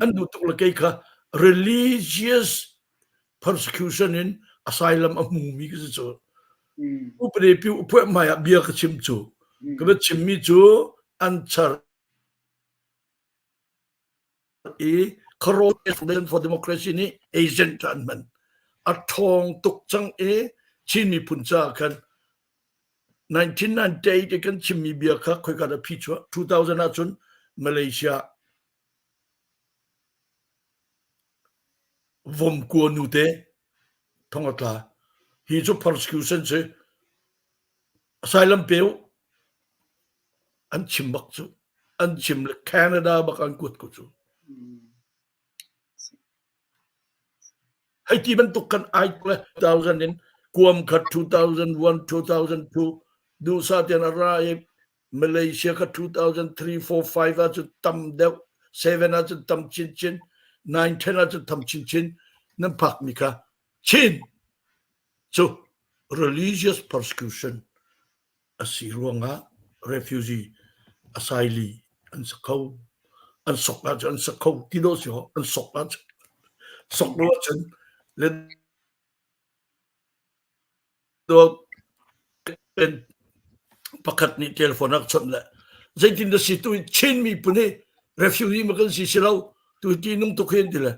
an duh tuk le kei kha religious persecution in asylum a hmumi ka si cu upade pi upue hmai ah bia ka chim cu ka bia chimmi cu an char i Foundation for Democracy nih agent an hman. A ṭhawng tuk cang i Chin miphun caah khan 1998 i kan chimmi bia kha khoika dah phi chuah 2000 ahcun Malaysia vomkua nute thong a tla. Hi cu persecution si. Asylum peu an chim bak cu an chim le Canada bak an kuat ko cu hei ti bantuk kan ai le 2000 in kuam khat 2001 2002 duhsah tian a ra i. Malaysia kha 2003, 4, 5 ahcun tam deuh, 7 ahcun tam chinchin, 9, 10 ahcun tam chinchin nan phakmi kha Chin cu religious persecution a si ruangah refugee asylee an si kho. An sok ahcun an si kho ti dawh si an sok ahcun sok lo ahcun le Pakhat nih telephone a ka chawnh le zeitin dah si tu Chin miphun hi refugee ma kan si si lo tu ti nung tuk hin ti le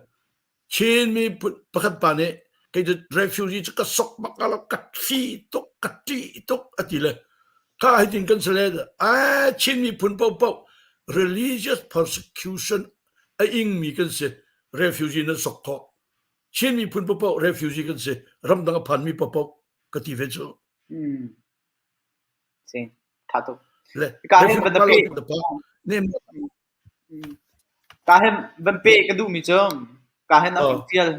Chin miphun pakhat pa nih kei cu refugee cu ka sok bak lo ka thi tuk ka ṭih tuk a ti le kha hitin kan si le a Chin miphun paohpaoh religious persecution a ingmi kan si refugee nan sok khawh Chin miphun paohpaoh refugee kan si ramdang a phanmi paohpaoh ka ti ve cu.
Mm. Si, tha tuk.
Le
Ka hin van pe ka hin van pe ka duhmi cu ka hin a tial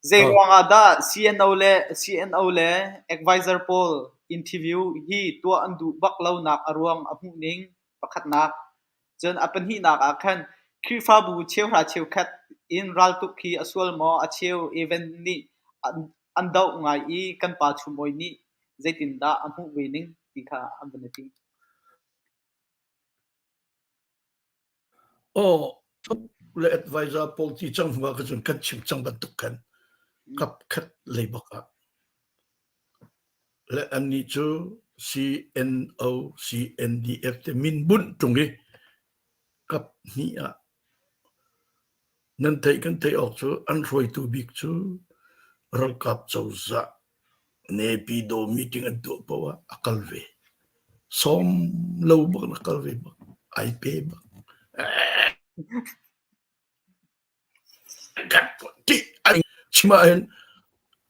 zei ruang ah dah CNO le CNO le advisor pawl interview hi tuah an duh bak lo nak a ruang a hmuh ning Pakhatnak. Cun a pahnihnak ah khan Khrihfabu cheuhra cheukhat in raltuk hi a sual maw? A cheu Evan nih an doh ngai i kan pa Chumawi nih zeitindah a hmuh ve ning ti kha an van i ti.
Aw, le advisor pawl ti cang hnu ah cun kan chim cang bantuk khan kap khat lei bak ah Le annih cu CNO, CNDF te min bunh ṭung i kap hnih ah nan theih kan theih awk cu an hruaitu bik cu ralkap cozah Naypyidaw meeting an tuah paoh ah a kal ve. Sawm lo bak in a kal ve bak. Ai pe bak. Chim ahhin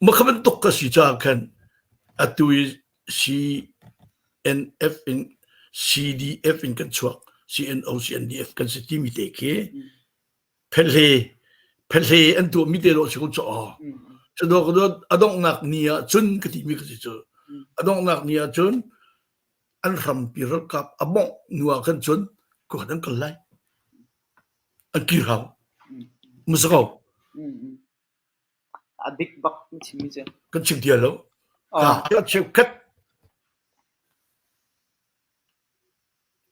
makha bantuk ka si caah khan atu i CNF in CDF in kan chuak CNO CNDF kan si timi te khi phelhle phelhle an tuahmi te dawh si ko caw cu ka dawt a donghnak ni ah cun ka timi ka si cu a donghnak ni ah cun an hrampi ralkap a bongh hnu ah khan cun ko an kal lai An kir hau. Mu ko.
A dik bak na chimmi cu.
Kan chim ti lo. Ka cheukhat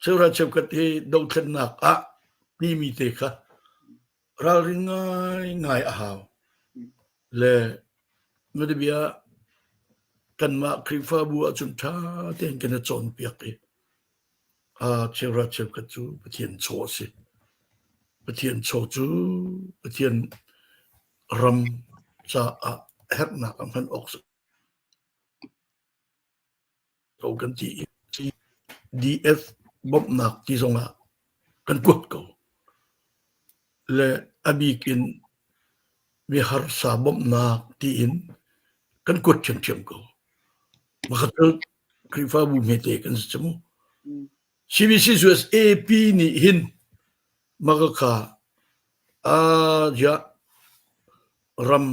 cheuhra cheukhat hi dothlennak ah timi te kha ralring ngai ngai a hau. Le bia kanmah Khrihfabu ahcun ṭha tein kan i cawnpiak i Cheuhra cheukhat cu Pathian chaw a si. Pathian chaw cu Pathian ram caah herhnak ah hman awk si ko kan ti i CDF bawmhnak ti zongah kan kuat ko. Le a bik in mi harsa bawmhnak tiin kan kuat ṭhiamṭhiam ko. Pakhat cu Khrihfabu hmete kan si cu mu. CBC USAP nih hin makakha a ram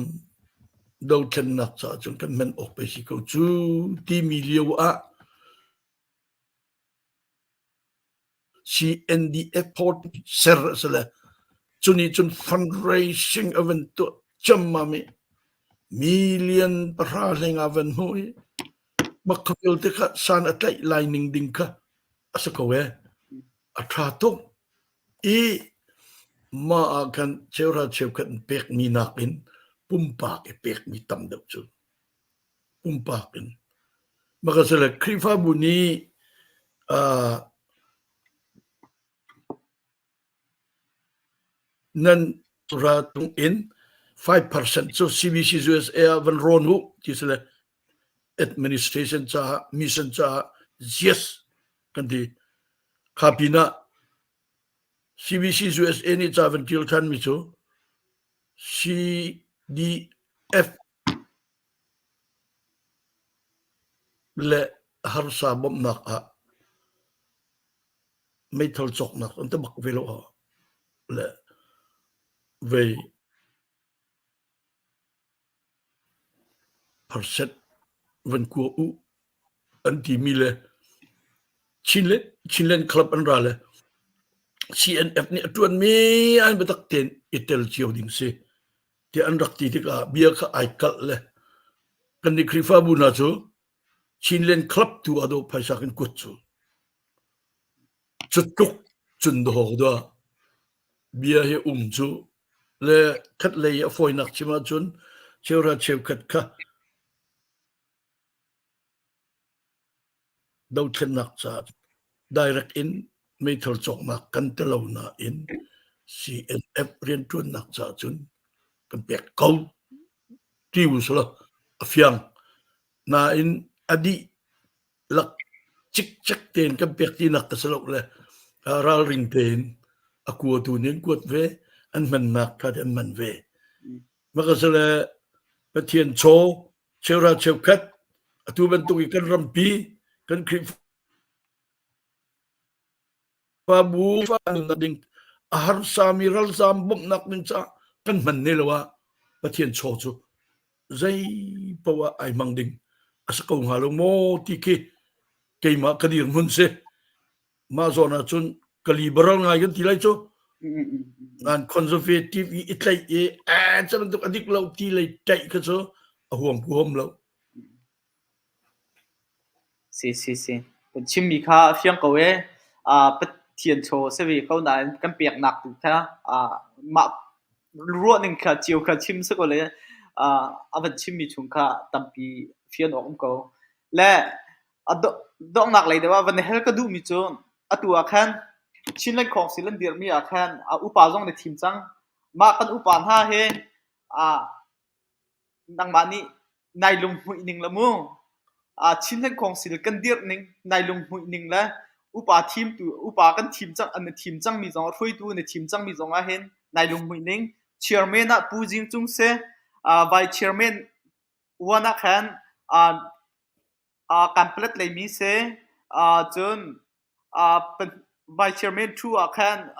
dothlennak caah cun kan hman awk pe si ko cu timi lio ah CNDF port ser a si le cu nih cun fundraising a van tuah ciammam i million pahra hleng a van hmuh i makha vialte kha san a tlaih lai ning ding kha a si ko ee. A ṭha tuk i mah ah khan cheuhra cheukhat in pekmi nakin pumpak i pekmi tam deuh cu pumpak in maka sile Khrihfabu nih uh, nan ra tung in 5% cu CBC USA ah van rawn u ti sile administration caah mission caah yes kan ti kha pinah CBC USA nih ca van ṭial ṭhan mi cu CDF le harsa bawmhnak ah meithal cawknak an ti bak ve lo le vei percent van kua u an timi le. Chinland, Chinland Club an ra le CNF nih a ṭuanmi an biatak tein i tel cio ding si tiah an rak ti tikah bia kha ai kalh le kannih Khrihfabu hna cu Chinland Club tu ah dawh phaisa kan kuat cu. Cu tluk cun dawh dah bia hi um cu le khatlei a fawinak chim ahcun cheuhra cheukhat kha dothlennak caah direct in meithal cawknak kan ti lo nain CNF rianṭuannak caah cun kan pek ko ti usulaw a fiang. Nain a dih lak cikcek tein kan pek tinak ka si lo le ralring tein a kuatu nih an kuat ve, an hmannak kha an hman ve. Makasale Pathian chaw cheuhra cheukhat atu bantuk i kan rampi kan Khrihfabu nunnak ding a harsami ralzam bawmhnak ding caah kan hman ne lo ah Pathian chaw cu zei poah ai hmang ding a si ko hnga lo maw ti khi keimah ka dirhmun si. Mah zawn ah cun ka liberal ngai kan ti lai cu. Nan conservative i i tlaih i eh cu bantuk a dik lo ti lei tlaih kha cu a huam huam lo.
Si si si. Kan chimmi kha a fiang ko ee. Pathian chaw si ve ko nain kan peknak tu kha mah ruahning kha cio kha chim si ko le a van chimmi chung kha tampi fian awk um ko. Le A donghnak lei deuh ah van i hel ka duhmi cu atu ah khan Chinland Council an dirhmi ah khan a upa zong na thim cang. Mah kan upa hna hi nangmah nih nai lunghmuih ning le mu Chinland Council kan dirh ning nai lunghmuih ning le upa thimtu upa kan thim cang an thim cangmi zong hruaitu na thim cangmi zong ah hin nai lunghmuih ning chairman ah Pu Zing Cung si vice chairman uan ah khan Kanpalet leimi si. Cun Vice Chairman ṭhu ah khan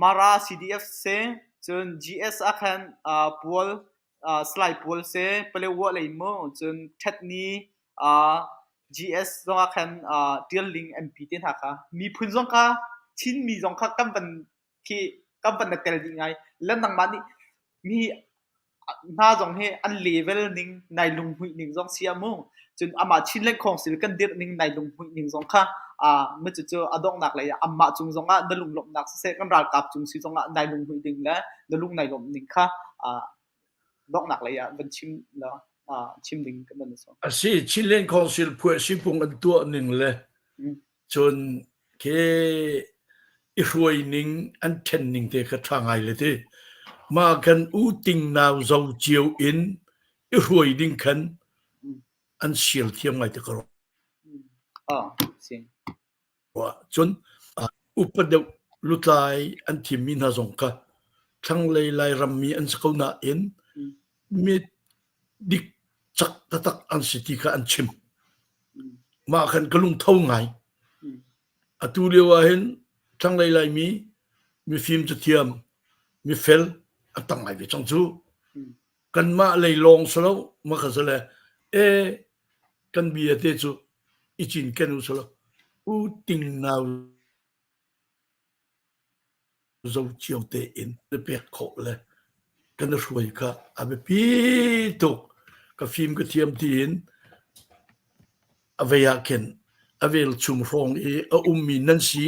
Mara CDF si. Cun GS ah khan Pual Salai Pual si. Paletwa lei mu. Cun Ṭhetni GS zong ah khan Ṭial Ling MP te hna kha miphun zong kha Chinmi zong kha kan van khi kan van na tel dih ngai. Le nangmah nih mi hna zong hi an level ning nai lunghmuih ning zong si ah mu cun amah Chinland Council kan dirh ning nai lunghmuih ning zong kha ma cucu a donghnak lei ah amah cung zong ah na lunglawmhnak siseh kan ralkap cung si zong ah nai lunghmuih ding le na lung nai lawmh ning kha donghnak lei ah van chim la chim ding kan van so.
Asi Chinland Council phuah sipung an tuah ning le Cun khi i hruai ning an ṭhen ning te kha ṭha ngai le ti. Mah kan u ting nau zo cio in i hruai ding khan an sial thiam ngai te ka ruah. Cun upa deuh lutlai an thimmi hna zong kha thlanglei Lairam mi an si ko nain mi dik cak taktak an si ti kha an chim. Mah khan ka lungtho ngai. Atu lio ah hin thlanglei Laimi mifim cathiam, mifel a tam ngai ve cang cu. Kanmah lei lawng si lo, ma kha si le e kan bia te cu i cinken u si lo. U ting nau zo cio tein na pek khawh le kan hruai kha a biapi tuk. Ka fim ka thiam tiin a vei ah khin a velchum hrawng i a ummi nan si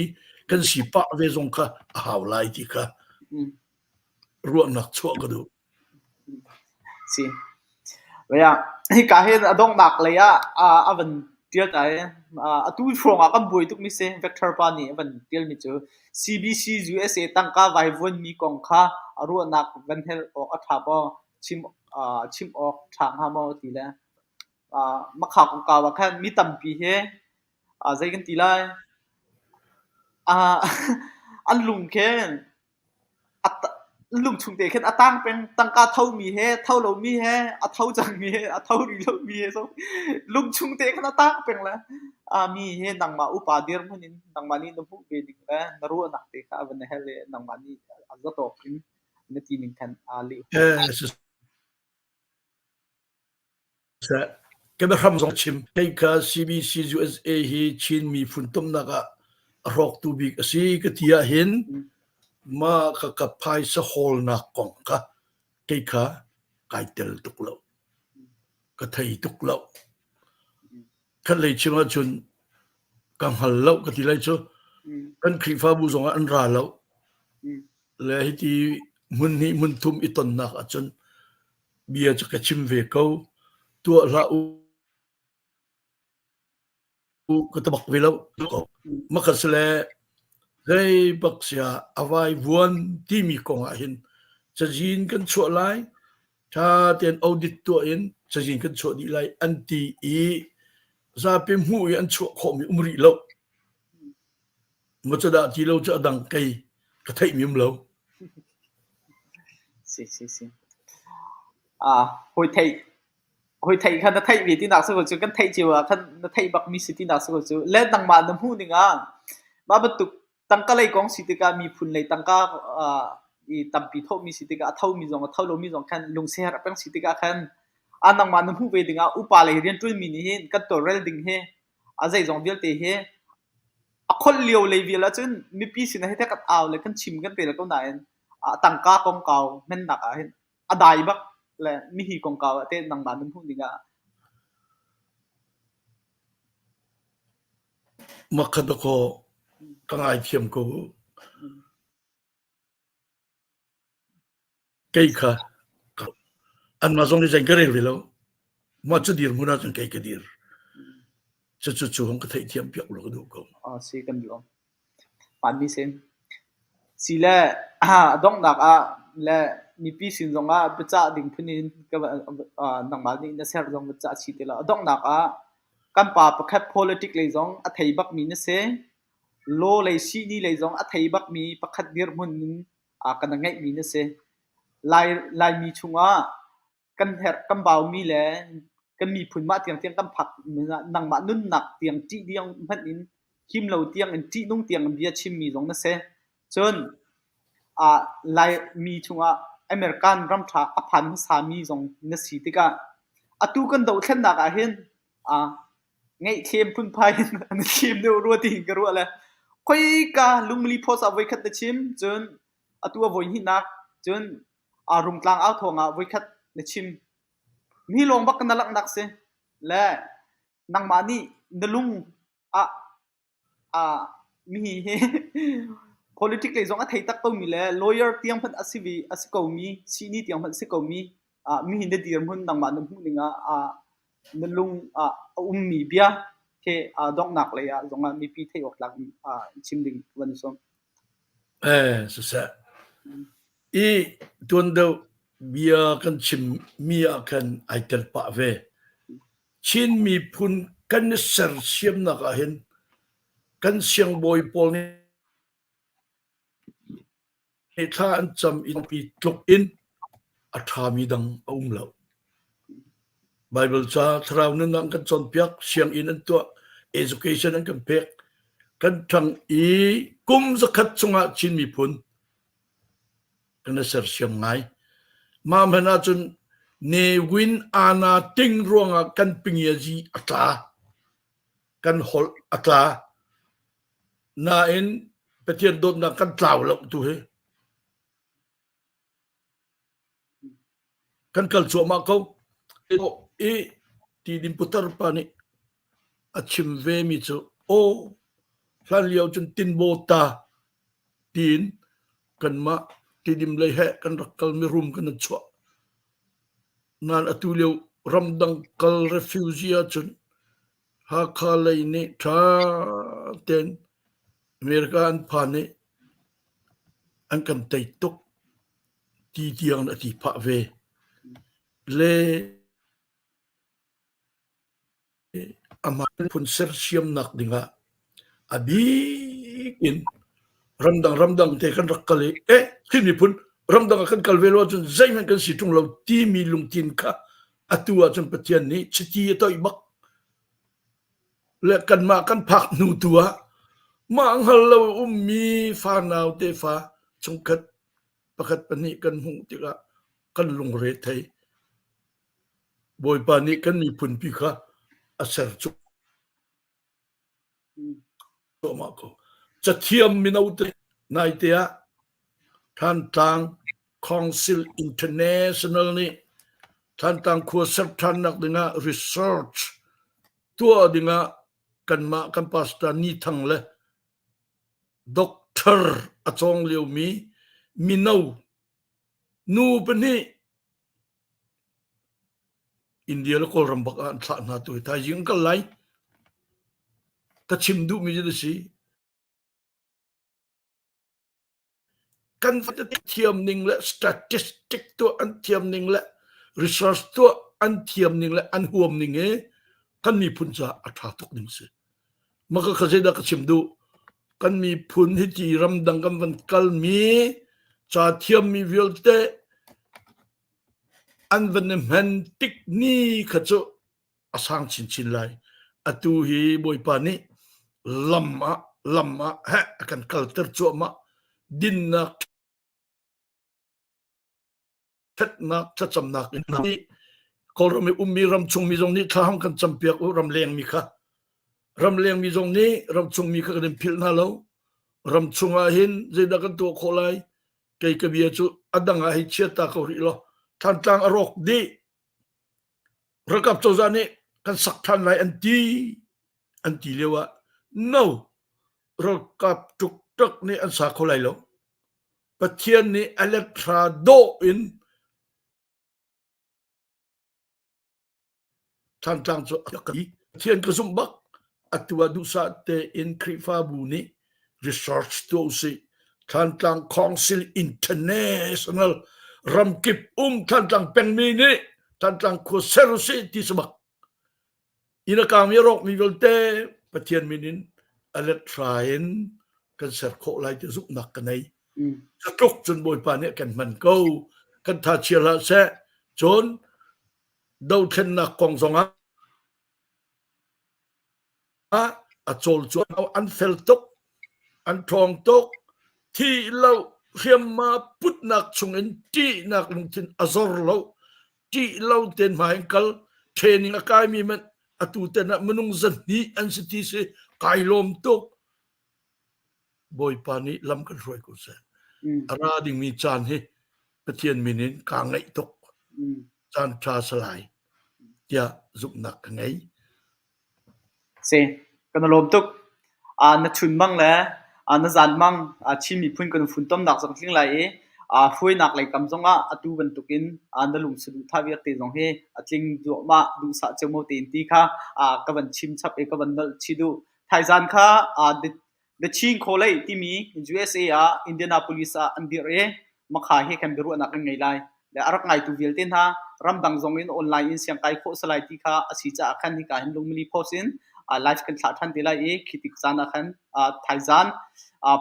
kan si pah ve zong kha a hau lai ti kha ruahnak chuah ka duh.
Si. Hika hin a donghnak lei ah a van ṭial ta i atu hrawng ah kan buai tukmi si. Vector pa nih a van ṭialmi cu CBC USA tangka vaivuanmi kong kha a ruahnak van hel awk a ṭha maw, chim, chim awk ṭha hnga maw ti le Makha kongkau ah khan mi tampi hi zei kan ti lai an lung khin lungchung te khin a tang peng. Tangka thomi he tho lomi he a tho cangmi he a tho rih lomi he so lungchung te khan a tang peng le mi he nangmah upa dirhmun in nangmah nih na hmuh ve ding le na ruahnak te kha a van hel i nangmah nih a zatawk in na ti ning khan aa leh.
Siseh. Ka biahram zong chim. Kei kha CBC USA hi Chin miphun tumnak ah a hrawktu bik a si ka ti ahhin mah ka ka phaisa hawlnak kong kha kei kha kai tel tuk lo. Ka thei tuk lo. Khat lei chim ahcun ka hngal lo ka ti lai cu. Kan Khrihfabu zong ah an ra lo. Le hiti hmun hnih hmun thum i tonnak ahcun bia cu ka chim ve ko. Tuah hlah u ka ta bak ve lo. Makhat sile zei bak sia a vaivuan timi kong ah hin cazin kan chuah lai ṭha tein audit tuah in cazin kan chuah dih lai an ti i zapi hmuh i an chuah khawhmi um rih lo. Maw dah ti lo cu a dang kei ka theihmi um lo.
Si si si. Ah, hawi theih hawi theih kha na theih ve tinak si ko cu kan theih cio ah khan na theih bakmi si tinak si ko cu. Le nangmah na hmuh ning ah mah bantuk tangka lei kong si tikah miphun lei tangka i tampi thawhmi si tikah a thomi zong a tho lomi zong khan lungsiaherh peng si tikah khan a nangmah na hmuh ve dingah upa lei rianṭuanmi nih hin kan tawlrel ding hi a zeizong vialte hi a kholh lio lei vial ahcun mipi sinah hi kan au le kan chim kan rel ko nain a tangka kongkau hmennak ah hin a dai bak le mihi kongkau ah teh nangmah na hmuh ning ah
Makhat dakaw ka ngaithiam ko. Kei kha anmah zong nih zein ka rel ve lo. Mah cu dirhmun ahcun kei ka dir. Cucu cu hong ka theihthiam piak law ka duh ko.
Ah, si kan lawm. Hmaanmi si. Si le a donghnak ah le mipi sin zongah biacah ding phun in ka nangmah nih na ser zong biacah si ti lo. A donghnak ah kan pa pakhat politic lei zong a thei bakmi na si. Law lei sihni lei zong a thei bakmi pakhat dirhmun in kan ngeihmi na si. Lai Laimi chungah kan herh kan baumi le kan miphun mah tiangtiang kan phak nangmah nunnak tiang ṭih tiang hmanh in him lo tiang in ṭihnung tiang in bia chimmi zong na si. Cun Laimi chungah American ram ṭha a phan hmasami zong na si tikah atu kan dohthlennak ah hin ngaihthlem phunphai in an thlem deuh rua tiin ka ruah le khoika lungli phawt ah voikhat na chim cun atu a voi hnihnak cun Rungtlang au thawng ah voikhat na chim. Mi lawng bak na langhnak si. Le nangmah nih na lung ah mi hi politic lei zong a thei tak komi le lawyer tiang hmanh a si ve a si komi sihni tiang hmanh a si komi mi hi na dirhmun nangmah na hmuh ning ah na lung ah a ummi bia he donghnak lei ah zongah mipi theih awk tlak chim ding van i sawm.
Eh, siseh. I tuan deuh bia kan chimmi ah khan ai tel pah ve. Chin miphun kan i sersiamnak ah hin kan siangbawi pawl nih thla an cam i tluk in a ṭhami dang a um lo. Baibal ca thlarau nunnak an kan cawnpiak, sianginn an tuah, education an kan pek. Kan ṭhang i kum zakhat chungah Chin miphun kan i sersiam ngai. Mah hmanh ahcun Ne Win Ana ting ruangah kan pingiazi a tla. Kan holh a tla. Nain Pathian dawtnak kan tlau lo tu hi. Kan kal cuahmah ko. I Tidim putar pa nih a chim ve mi cu aw hlan lio cun tinbaw ta tiin kanmah Tidim lei he kan rak kal mi rum kan an chuah. Nain atu lio ramdang kal refugee ahcun Hakha lei nih ṭha tein America an phan i an kan tei tuk ti tiang a ti phah ve. Le amah phun sersiamnak dingah a bik in ramdang ramdang te kan rak kal i eh Chin miphun ramdang ah kan kal ve lo ahcun zeihmanh kan si ṭung lo timi lungthin kha atu ahcun Pathian nih chiti a toih bak le kanmah kan phak hnu tu ah mah hngal lo ummi fanau tefa chungkhat pakhat pahnih kan hmuh tikah kan lungre thei. Bawipa nih kan miphunpi kha a ser cuahmah ko. Cathiam mino te naite ah Thantlang Council International nih Thantlang khua ser ṭhannak dingah research tuah dingah kanmah kan pastor Ni Thang le doctor a cawng liomi mino nu pahnih India le Kawlram bak ah an thlah hna tu hi thaizing an kal lai. Ka chim duhmi cu na si. Kan thiam ning le statistic tuah an thiam ning le research tuah an thiam ning le an huam ning hi kan miphun caah a ṭha tuk ding si. Maka kha zeidah ka chim duh? Kan miphun hi ti ramdang kan van kalmi ca thiammi vialte an van i hmen tik ni kha cu a sang chinchin lai. Atu hi Bawipa nih lam ah lam ah heh a kan kalter cuahmah. Dinnak ṭhatnak thlacamnak in nih Kawlram i ummi ramchungmi zong nih thla hang kan campiak u ramlengmi kha ramlengmi zong nih ramchungmi kha kan in philh hna lo ramchung ah hin zeidah kan tuah khawh lai kei ka bia cu a dang ah hei chia ta ko rih law Thantlang a rawk dih ralkap cozah nih kan sak ṭhan lai an ti an ti lio ah no ralkap ṭukṭak nih an sa kho lai lo Pathian nih a letthra dawh in Thantlang cu a ka Pathian ka zumh bak. Atu ah duhsah tein Khrihfabu nih research tuah usih. Thantlang Council International ramkip um Thantlang pengmi nih Thantlang khua ser usih ti si bak. Inn a kaangmi a rawkmi vialte Pathian min in a letthra in kan ser khawh lai ti zumhnak ka nei. Cu tluk cun Bawipa nih a kan hman ko. Kan tha chia hlah seh. Cun dothlennak kong zongah a cawl cu an fel tuk, an ṭhawng tuk. Thi lo hriamma putnak chungin ṭihnak lungthin a zor lo. Ṭih lo tein hmai in kal. Training a kaimi hmanh atu ten ah minung zahnih an si ti si kai lawm tuk. Bawipa nih lam kan hruai ko seh. A ra dingmi caan hi Pathian min in kaa ngaih tuk. Caan ṭha salai tiah zumhnak ka ngei.
Si, kan i lawm tuk. Na chunmang le na zanmang Chin miphun kan funtomnak zong tling lai i hruainak lei kam zongah atu bantukin na lung saduhthah vialte zong hi a tling duahmah duhsah ceomo tein ti kha ka van chim chap i ka van nolh chih duh. Thaizan kha The Chin College timi USA ah Indianapolis ah an dirh i makha he khan biaruahnak an ngei lai. Le a rak ngaitu vialte hna ramdang zong in online in siangkai khawh salai ti kha a si caah khan hika hin lungmili post in live kan thlah ṭhan te lai i khi tik caan ah khan thaizan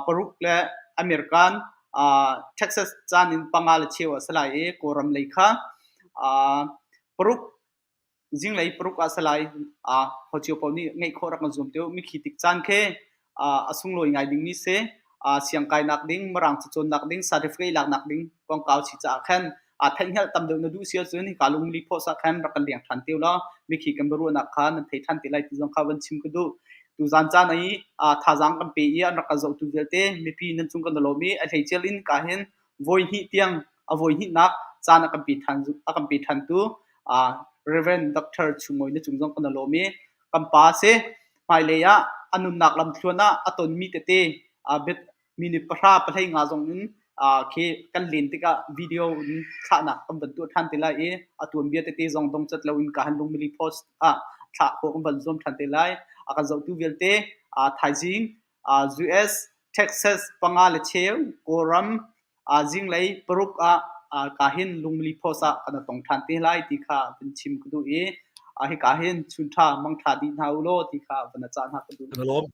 paruk le American Texas caan in panga le cheu ah salai i Kawlram lei kha paruk Zinglei paruk ah salai hocio paoh nih ngeih khawh rak kan zuam te u. Mikhi tik caan khi a sunglawi ngai dingmi si. Siangkainak ding, Mirang cacawnnak ding, certificate laknak ding kongkau si caah khan theihhngalh tam deuh na duh si ahcun hika lungli phawh ah khan rak kan leng ṭhan te u law mikhi kan biaruahnak kha nan thei ṭhan te lai ti zong kha van chim ka duh. Tuzaan caan i thazaang kan pe i an rak kan zohtu vialte mipi nan cung kan i lawm i a hleicel in ka hin voi hnih tiang a voi hnihnak caan a kan pe ṭhan a kan pe ṭhantu Reverend Dr. Chungmawi na cung zong kan i lawm i kan pa si hmailei ah a nunnak lamthluan ah a tonmi tete minute pahra pahlei nga zong in khi kan len tikah video in thlahnak kan van tuah ṭhan te lai i a tuanbia tete zong dongcat loin ka han lungmili post ah thlah khawh kan van zuam ṭhan te lai. A kan zohtu vialte thaizing US Texas panga le cheu Kawlram zinglei paruk ah ka hin lungmili post ah kan tong ṭhan te lai ti kha van chim ka duh i hika hin chunṭha mangṭha dih hna u law ti kha van cah hna ka duh.
Kan lawm.